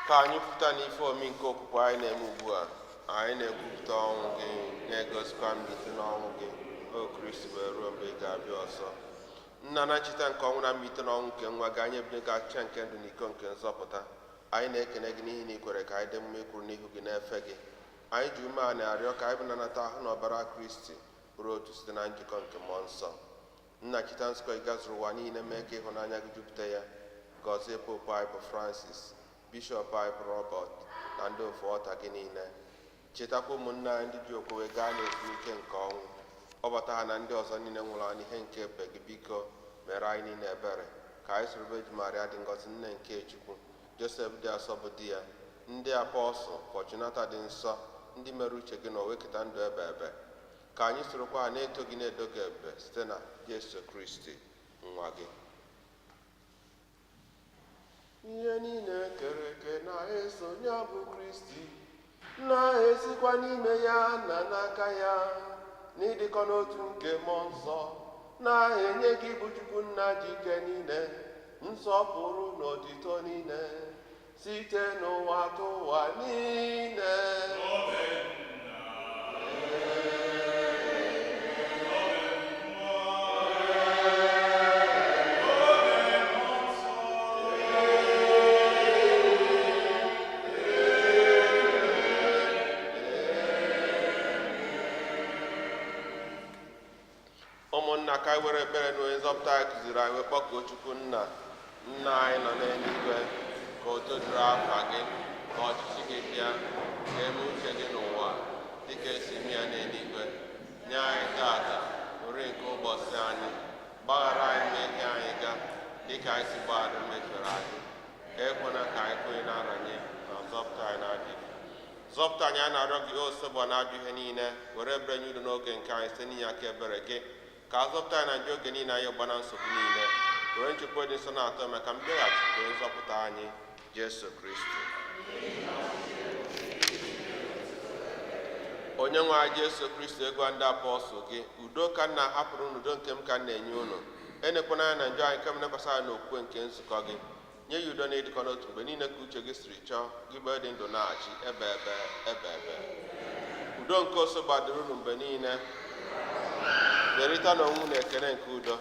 Ka anyị pụta n'ife omi nke okwukwe anyị na-eme ugbu a. Anyị na-ekwupụta ọnwụ gị, na-egosikwa mbilite n'ọnwụ gị, o Kristi, wee ruo mgbe ị ga-abịa ọzọ. Nna, na ncheta nke ọnwụ na mbilite n'ọnwụ nke nwa gị, anyị ebunye gị achịcha nke ndụ na iko nke nzọpụta. Anyị na-ekene gị n'ihi na ị kwere ka anyị dị mma ịkwụrụ n'ihu gị na-efe gị. Anyị ji ume a na-arịọ ka anyị bụ nanata ahụ na ọbara Kristi, bụrụ otu site na njikọ nke mmụọ nsọ. Nna, cheta nzukọ ị gazuru ụwa niile, mee ka ịhụnanya gị jupụta ya. Gọzie Popu anyị bụ Francis, Bishọp anyị bụ Robert, na ndị ofu ọta gị niile. Chetakwa ụmụnne anyị ndị ji okwukwe gaa n'ezumike nke ọnwụ. Kpọbata ha na ndị ọzọ niile nwụrụ anwụ ihe nke ebube gị. Biko mere anyị niile ebere, ka anyị soro Virgin Maria dị ngọzi, nne nke Chukwu, Josef dị asọ bụ di ya, ndị apọstụl, Fortunata dị nsọ, ndị mere uche gị na oweketa ndụ ebe ebe, ka anyị sorokwa ha na-eto gị, na-edo gị ebube, site na Jesu Kristi nwa gị. Ihe niile kere eke na-eso ya bụ Kristi, na-esikwa n'ime ya na n'aka ya, n'ịdịkọ n'otu nke mmụọ nsọ, na-enye gị bụ Chukwu Nna ji ike niile, nsọpụrụ na otito niile, site n'ụwa tụwa niile. Ụmụnna, ka anyị were ekpere na onye nzọpụta anyị kụziri anyị wee kpọkuo Chukwu Nna. Nna anyị nọ n'eluigwe, ka otuto dịrị afa gị, ka ọchịchị gị bịa, ka eme uche gị n'ụwa dịka esi eme ya n'eluigwe. Nye anyị tata nri nke ụbọchị anyị. Gbaghara anyị mmehie anyị ga dịka anyị si gbaghara mmefiere anyị. Ekwena ka anyị kwenye na nranye, na zọpụta anyị na-adịghị. Zọpụta anyị, a na-arịọ gị, o Osebụ na-ajụ ihe niile. Were ebere nye udo n'oge nke anyị site n'inye aka ebere gị, ka a zọpụta anyị na njọ oge niile, anyị gba na nsogbu niile, were nchekwa dị nsọ na-atọ maka mbịaghachi nke nzọpụta anyị Jesu Kristi. Onye nwe anyị Jesu Kristi, egwa ndị apọstụl gị: "Udo ka m na-ahapụrụ unu, udo nke m ka m na-enye unu. Enekwana anya na njọ anyị, kama nekwasị anya n'okwukwe nke nzukọ gị. Nye ya udo na ịdịkọ n'otu mgbe niile, ka uche gị siri chọọ gị, bụ dị ndụ na-achị ebe ebe ebe ebe." Udo nke Osogba dịrị unu mgbe niile. Derịta n'onwe unu ekele nke udo.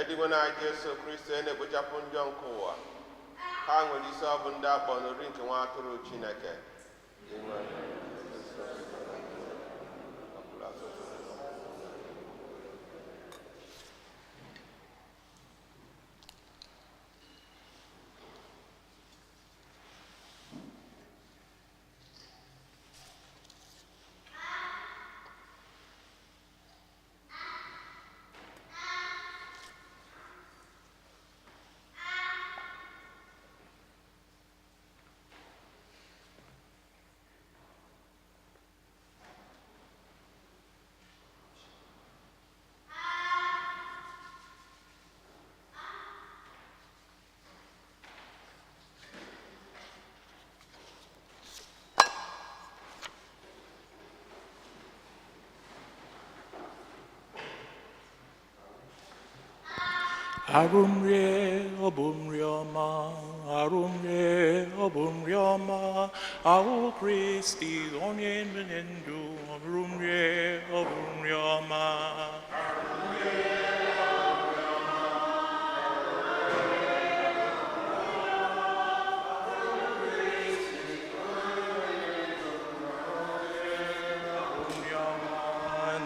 Dinwenụ anyị Jesu Kristi onye na-ekpochapụ njọ nke ụwa. Ha nwere isi ọ bụ ndị akpọ n'ori nke nwa atụrụ Chineke. Arụmrie ọ bụ nri ọma, arụmrie ọ bụ nri ọma, ahụ Kristi onye nwere ndụ, arụmrie ọ bụ nri ọma.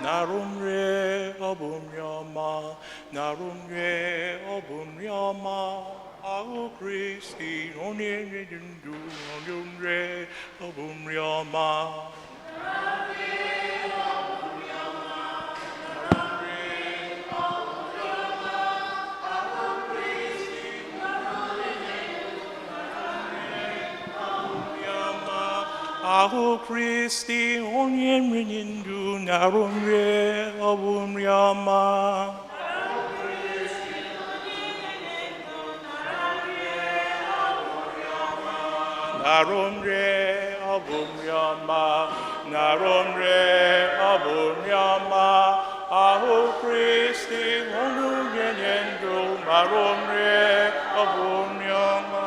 Narumre obumrioma, narumre obumrioma, ahụ Kristi onye nwere ndụ, narumre obumrioma. Ahụ Kristi onye nwere ndụ, narumre obumrioma. Narumre obumrioma, narumre obumrioma, ahụ Kristi onye nwere ndụ, narumre obumrioma.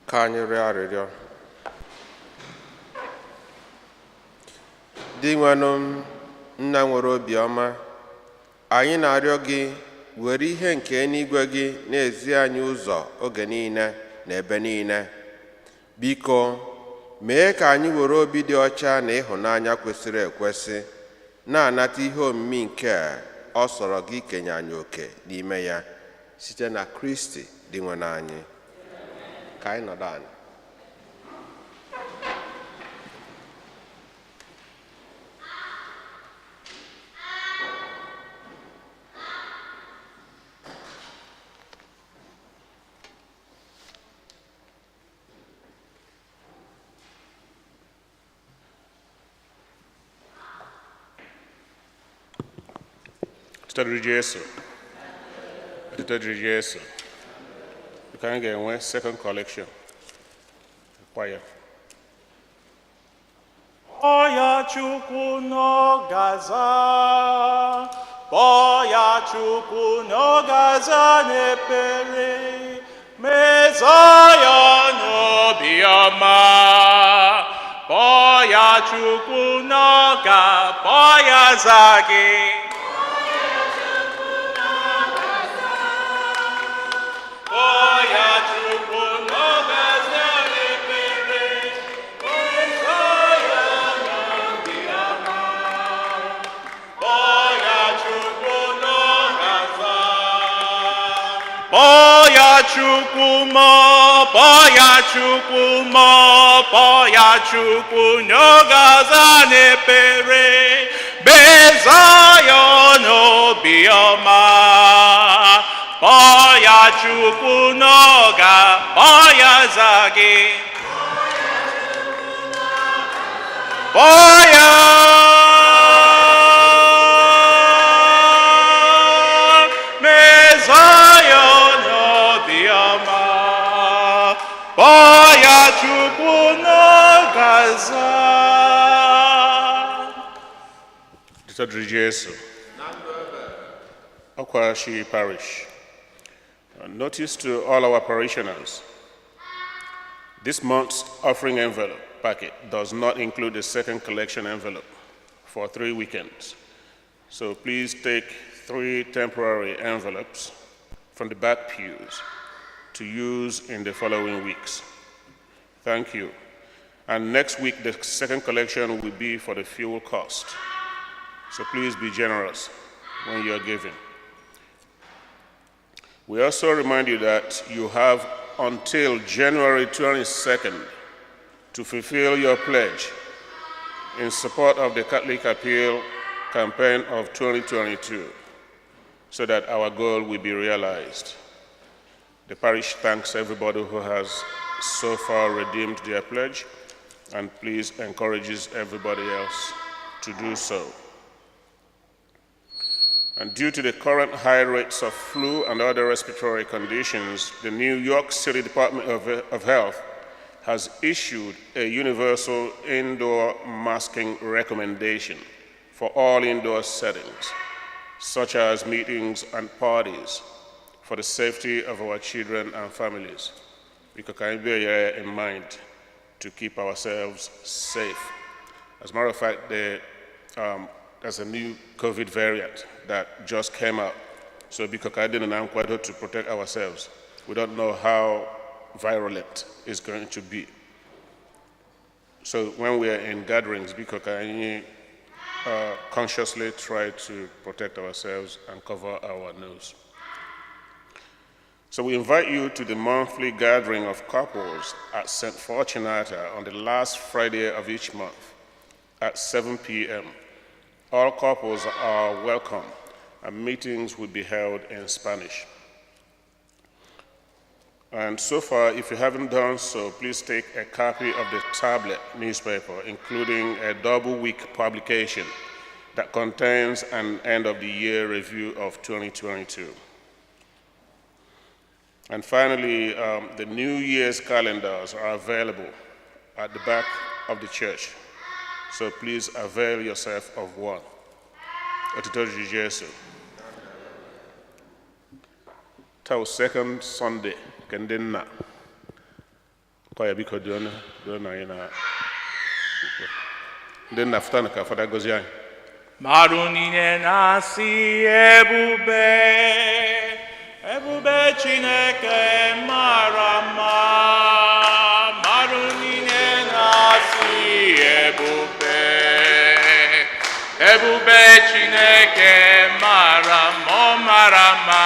Ka anyị rịọ arịrịọ. Dinwenụ m, nna nwere obiọma, anyị na-arịọ gị were ihe nke eluigwe gị na-ezi anyị ụzọ oge niile na ebe niile. Biko mee ka anyị were obi dị ọcha na ịhụnanya kwesịrị ekwesị na-anata ihe omimi nke a ọ sọrọ gị kenye anyị oke n'ime ya, site na Kristi Dinwenụ anyị. Ka anyị nọdụ ala. Otito dịrị Jesu. Otito dịrị Jesu. Ka anyị ga-enwe second collection. Choir. Kpọọ Chukwu n'ọgaza, kpọọ ya Chukwu n'ọgaza n'ekpere, meza ya n'obiọma. Kpọọ ya Chukwu n'ọga, kpọọ ya za gị. Kpọọ ya Chukwu n'ọgaza n'ekpere, meza ya n'obiọma. Kpọọ ya Chukwu n'ọgaza. Kpọọ ya Chukwu ma, kpọọ ya Chukwu ma, kpọọ ya Chukwu n'ọgaza n'ekpere, meza ya n'obiọma. Kpọọ ya Chukwu n'ọga, kpọọ ya za gị. Kpọọ ya, meza ya n'obiọma. Kpọọ ya Chukwu n'ọgaza. Otito dịrị Jesu. Okwashi Parish. Notice to all our parishioners, this month's offering envelope packet does not include the second collection envelope for 3 weekends. So please take three temporary envelopes from the back pews to use in the following weeks. Thank you. And next week, the second collection will be for the fuel cost. So please be generous when you're giving. We also remind you that you have until January 22nd to fulfill your pledge in support of the Catholic Appeal campaign of 2022 so that our goal will be realized. The parish thanks everybody who has so far redeemed their pledge and please encourages everybody else to do so. And due to the current high rates of flu and other respiratory conditions, the New York City Department of Health has issued a universal indoor masking recommendation for all indoor settings, such as meetings and parties, for the safety of our children and families. We can bear in mind to keep ourselves safe. As a matter of fact, there's a new COVID variant that just came out. So because I didn't to protect ourselves, we don't know how virulent it's going to be. So when we are in gatherings, because I consciously try to protect ourselves and cover our nose. So we invite you to the monthly gathering of couples at St. Fortunata on the last Friday of each month at 7 p.m. All couples are welcome, and meetings will be held in Spanish. And so far, if you haven't done so, please take a copy of the tablet newspaper, including a double week publication that contains an end of the year review of 2022. And finally, the New Year's calendars are available at the back of the church. So please avail yourself of one. Otito dịrị Jesu. Taa second Sunday nke ndị nna. Kwaya, biko duo anyị na ndị nna fụtanụ ka Fada gọzie anyị. Mmadụ niile na-asị ebube, ebube Chineke mara mma. Mmadụ niile na-asị ebube, ebube Chineke mara mma, ọ mara mma.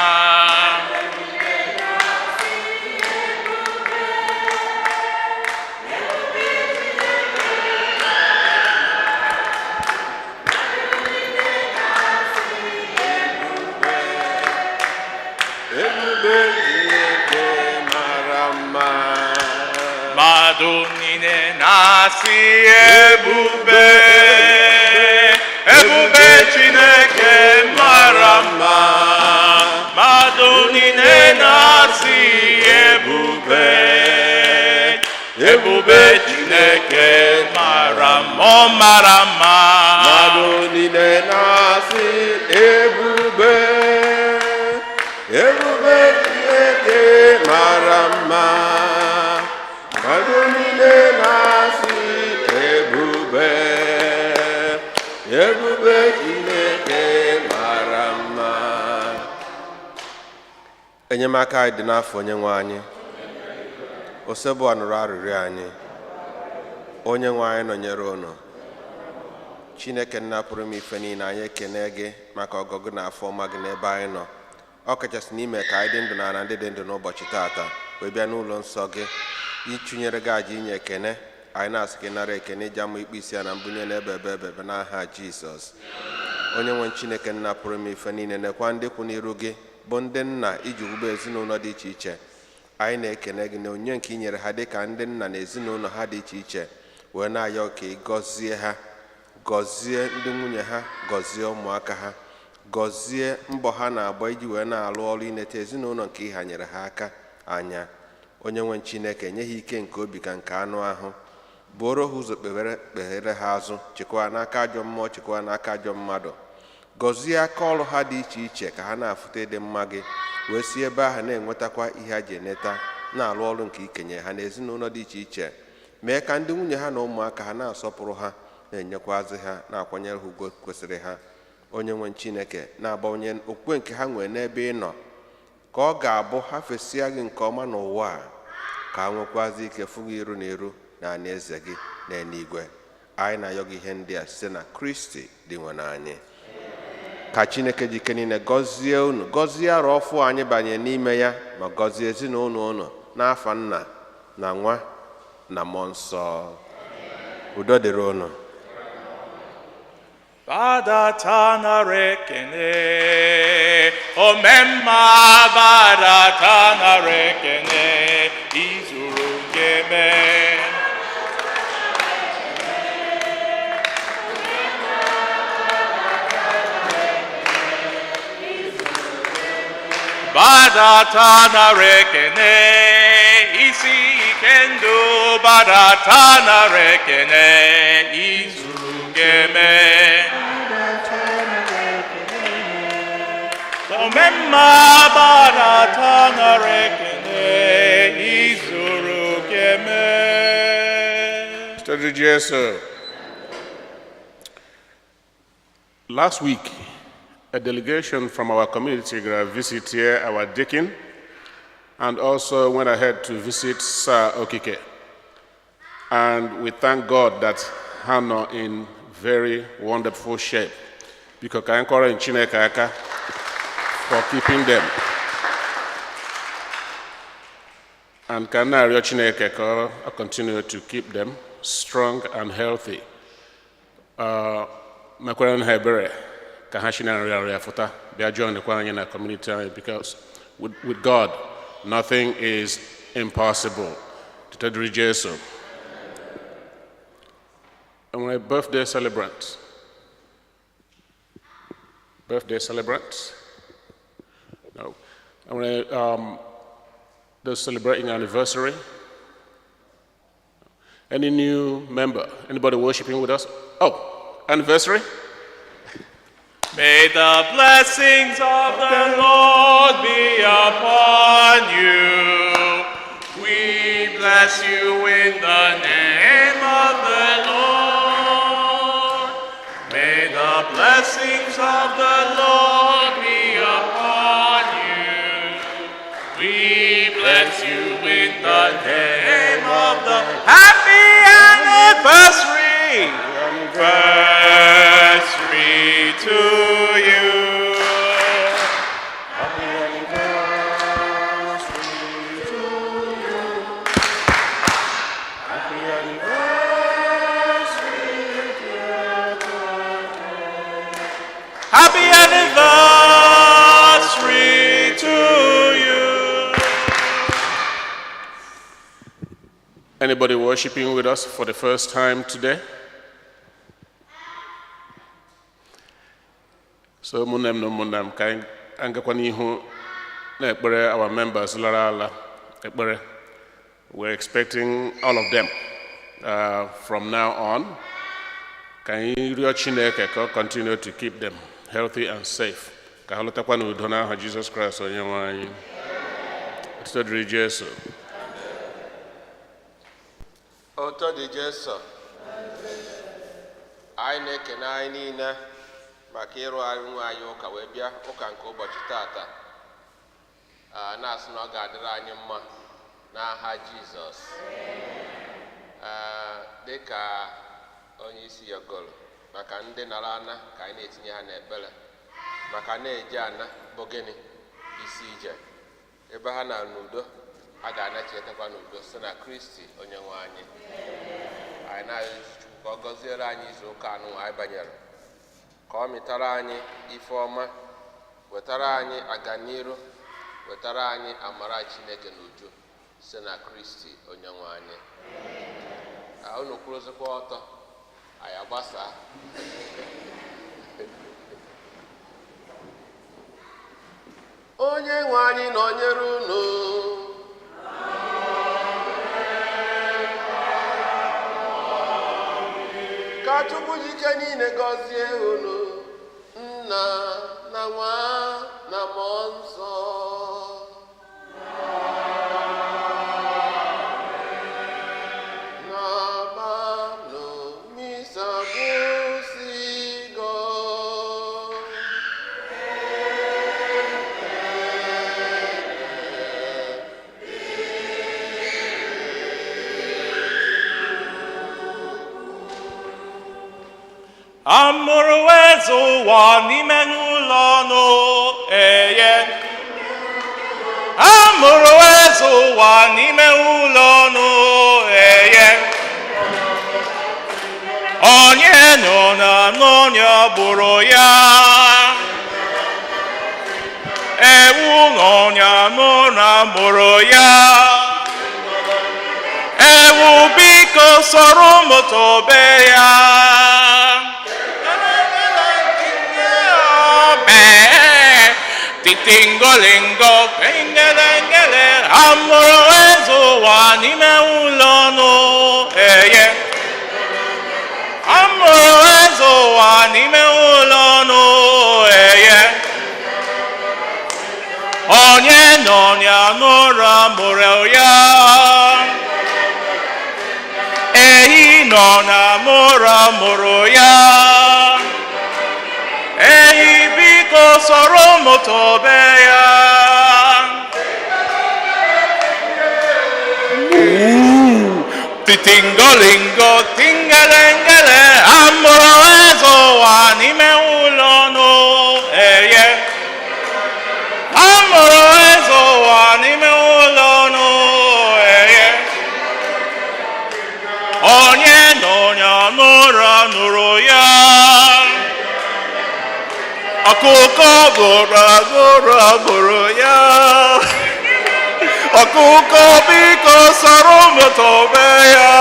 Ebube Chineke mara mma. Mmadụ niile na-asị ebube, ebube Chineke mara mma. Mmadụ niile na-asị ebube, ebube Chineke mara mma, ọ mara mma. Mmadụ niile na-asị ebube, ebube Chineke mara mma. Mmadụ niile na-asị ebube, ebube Chineke mara mma. Enyemaka anyị dị n'afọ onye nwe anyị. Osebụ nụrụ arịrịọ anyị. Onye nwe anyị nọnyere unu. Chineke nna pụrụ ime ife niile, anyị ekene gị maka ọgọgụ na afọ ọma gị n'ebe anyị nọ, ọ kachasị n'ime ka anyị dị ndụ n'ala ndị dị ndụ n'ụbọchị taata wee bịa n'ụlọ nsọ gị ịchụnyere gị aja inye ekene. Anyị na-asị gị nara ekene, iji ama ikpe isi ya na mbunye n'ebe ebe ebe ebe n'aha Jizọs. Onye nwe Chineke nna pụrụ ime ife niile, nekwa ndị kwụ n'iru gị bụ ndị nna iji wube ezinụlọ dị iche iche. Anyị na-ekene gị na onyinye nke i nyere ha dị ka ndị nna na ezinụlọ ha dị iche iche, wee na-ayọ ka ị gọzie ha, gọzie ndị nwunye ha, gọzie ụmụaka ha, gọzie mbọ ha na-agba iji wee na-alụ ọrụ ineta ezinụlọ nke ị hanyere ha aka anya. Onye nwe Chineke, nye ha ike nke obi ka nke anụ ahụ, buoro ha ụzọ, kpeghere kpeghere ha azụ, chekwaa n'aka ajọ mmụọ, chekwaa n'aka ajọ mmadụ. Gọzie aka ọrụ ha dị iche iche ka ha na-afụta ịdị mma gị, wee si ebe ahụ na-enwetakwa ihe ha ji eneta na-alụ ọrụ nke ikenye ha n'ezinụlọ dị iche iche. Mee ka ndị nwunye ha na ụmụaka ha na-asọpụrụ ha, na-enyekwazị ha, na-akwanyere ha ugwu kwesịrị ha. Onye nwe Chineke, na-abawanye okwukwe nke ha nwere n'ebe ị nọ, ka ọ ga-abụ ha fesịa gị nke ọma n'ụwa a, ka ha nwekwazi ike fụ gị iru na iru na eze gị na eluigwe. Anyị na-ayọ gị ihe ndị a site na Kristi dị nwe anyị. Ka Chineke ji ike niile gọzie unu, gọzie arọ ọfụ anyị banye n'ime ya, ma gọzie ezinụlọ unu, n'afa Nna na Nwa na Mmụọ Nsọ. Udo dịrị unu. Gbadata nara ekene, omemma, gbadata nara ekene, izuru nkeme. Gbadata nara ekene, isi ike ndụ, gbadata nara ekene, izuru nkeme. Omemma, gbadata nara ekene, izuru keme. Study Jesu. Last week, a delegation from our community gara visit here our deacon and also went ahead to visit Sir Okike. And we thank God that ha nọ in very wonderful shape. Biko ka anyị kọrọ Chineke aka for keeping them. And ka m na-arịọ Chineke ka ọ continue to keep them strong and healthy. Mekwara ha ebere ka ha si na nrịa nrịa fụta bịa join kwa anyị na community anyị, because with God nothing is impossible. Otito dịrị Jesu. Enwere birthday celebrants? Birthday celebrants? No. Enwere those celebrating anniversary? Any new member? Anybody worshiping with us? Oh, anniversary? May the blessings of the Lord be upon you. We bless bless you in the name of the Lord. May the blessings of the Lord be upon you. We bless you in the name of the Happy anniversary! Anniversary to you. Happy anniversary to you. Happy anniversary, dear Happy anniversary to you. Anybody worshiping with us for the first time today? So ụmụnne m na ụmụnna m ka anyị agakwa n'ihu na-ekpere our members lara ala ekpere. We're expecting all of them from now on. Ka anyị rịọ Chineke ka ọ continue to keep them healthy and safe. Ka ha lọtakwa n'udo n'aha Jizọs Kraịst onye nwe anyị. Otuto dịrị Jesu. Otuto dị Jesu. Anyị na-ekene anyị niile maka ịrụgharị nwe anyị ụka wee bịa ụka nke ụbọchị tata. Na-asị na ọ ga-adịrị anyị mma n'aha Jizọs. Dịka onye isi yọgoro maka ndị nara ana ka anyị na-etinye ha n'ekpere maka na-eje ana bụ gịnị isi ije ebe ha na n'udo a ga-anachitekwa n'udo site na Kristi onye nwe anyị. Anyị na-arịọ Chukwu ka ọ gọziere anyị izu ụka anụ anyị banyere ka ọ mịtara anyị ife ọma, wetara anyị aganiru, wetara anyị amara Chineke n'uju site na Kristi onye nwe anyị. Ka unu kwurụzikwa ọtọ anyị agbasaa. Onye nwe anyị nọnyere unu. Ka Chukwu ji ike niile gọzie unu, nna na nwa na mmụọ nsọ. Na-agbanụ misa gwụsịgo. Amụrụ eze ụwa n'ime n'ụlọ nụ eye. Amụrụ eze ụwa n'ime ụlọ nụ eye. Onye nọ na n'ọnya gburu ya. Ewu n'ọnya nọ na mụrụ ya. Ewu biko soro m tobe ya. Titingolingo, tingelengele, amụrụ eze ụwa n'ime ụlọ nụ eye. Amụrụ eze ụwa n'ime ụlọ nụ eye. Onye nọ ya n'ụra mụrụ ya. Ehi nọ na mụra mụrụ ya. Ehi biko soro m tobe ya. Titingolingo, tingelengele, amụrụ eze ụwa n'ime ụlọ nụ eye. Amụrụ eze ụwa n'ime ụlọ nụ eye. Onye nọ ya n'ụra nụrụ ya. Ọkụkọ gụrụ agụrụ gụrụ ya. Ọkụkọ biko soro m tobe ya.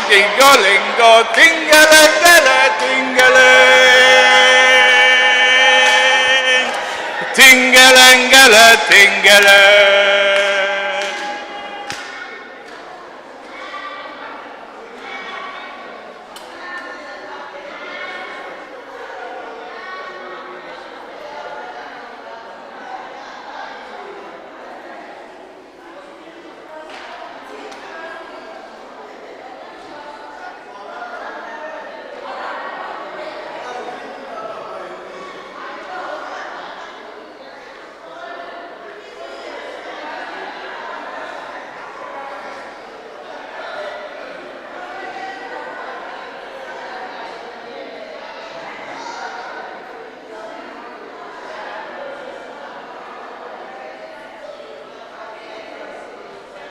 Tingolingo, tingelengele, tingele. Tingelengele, tingele.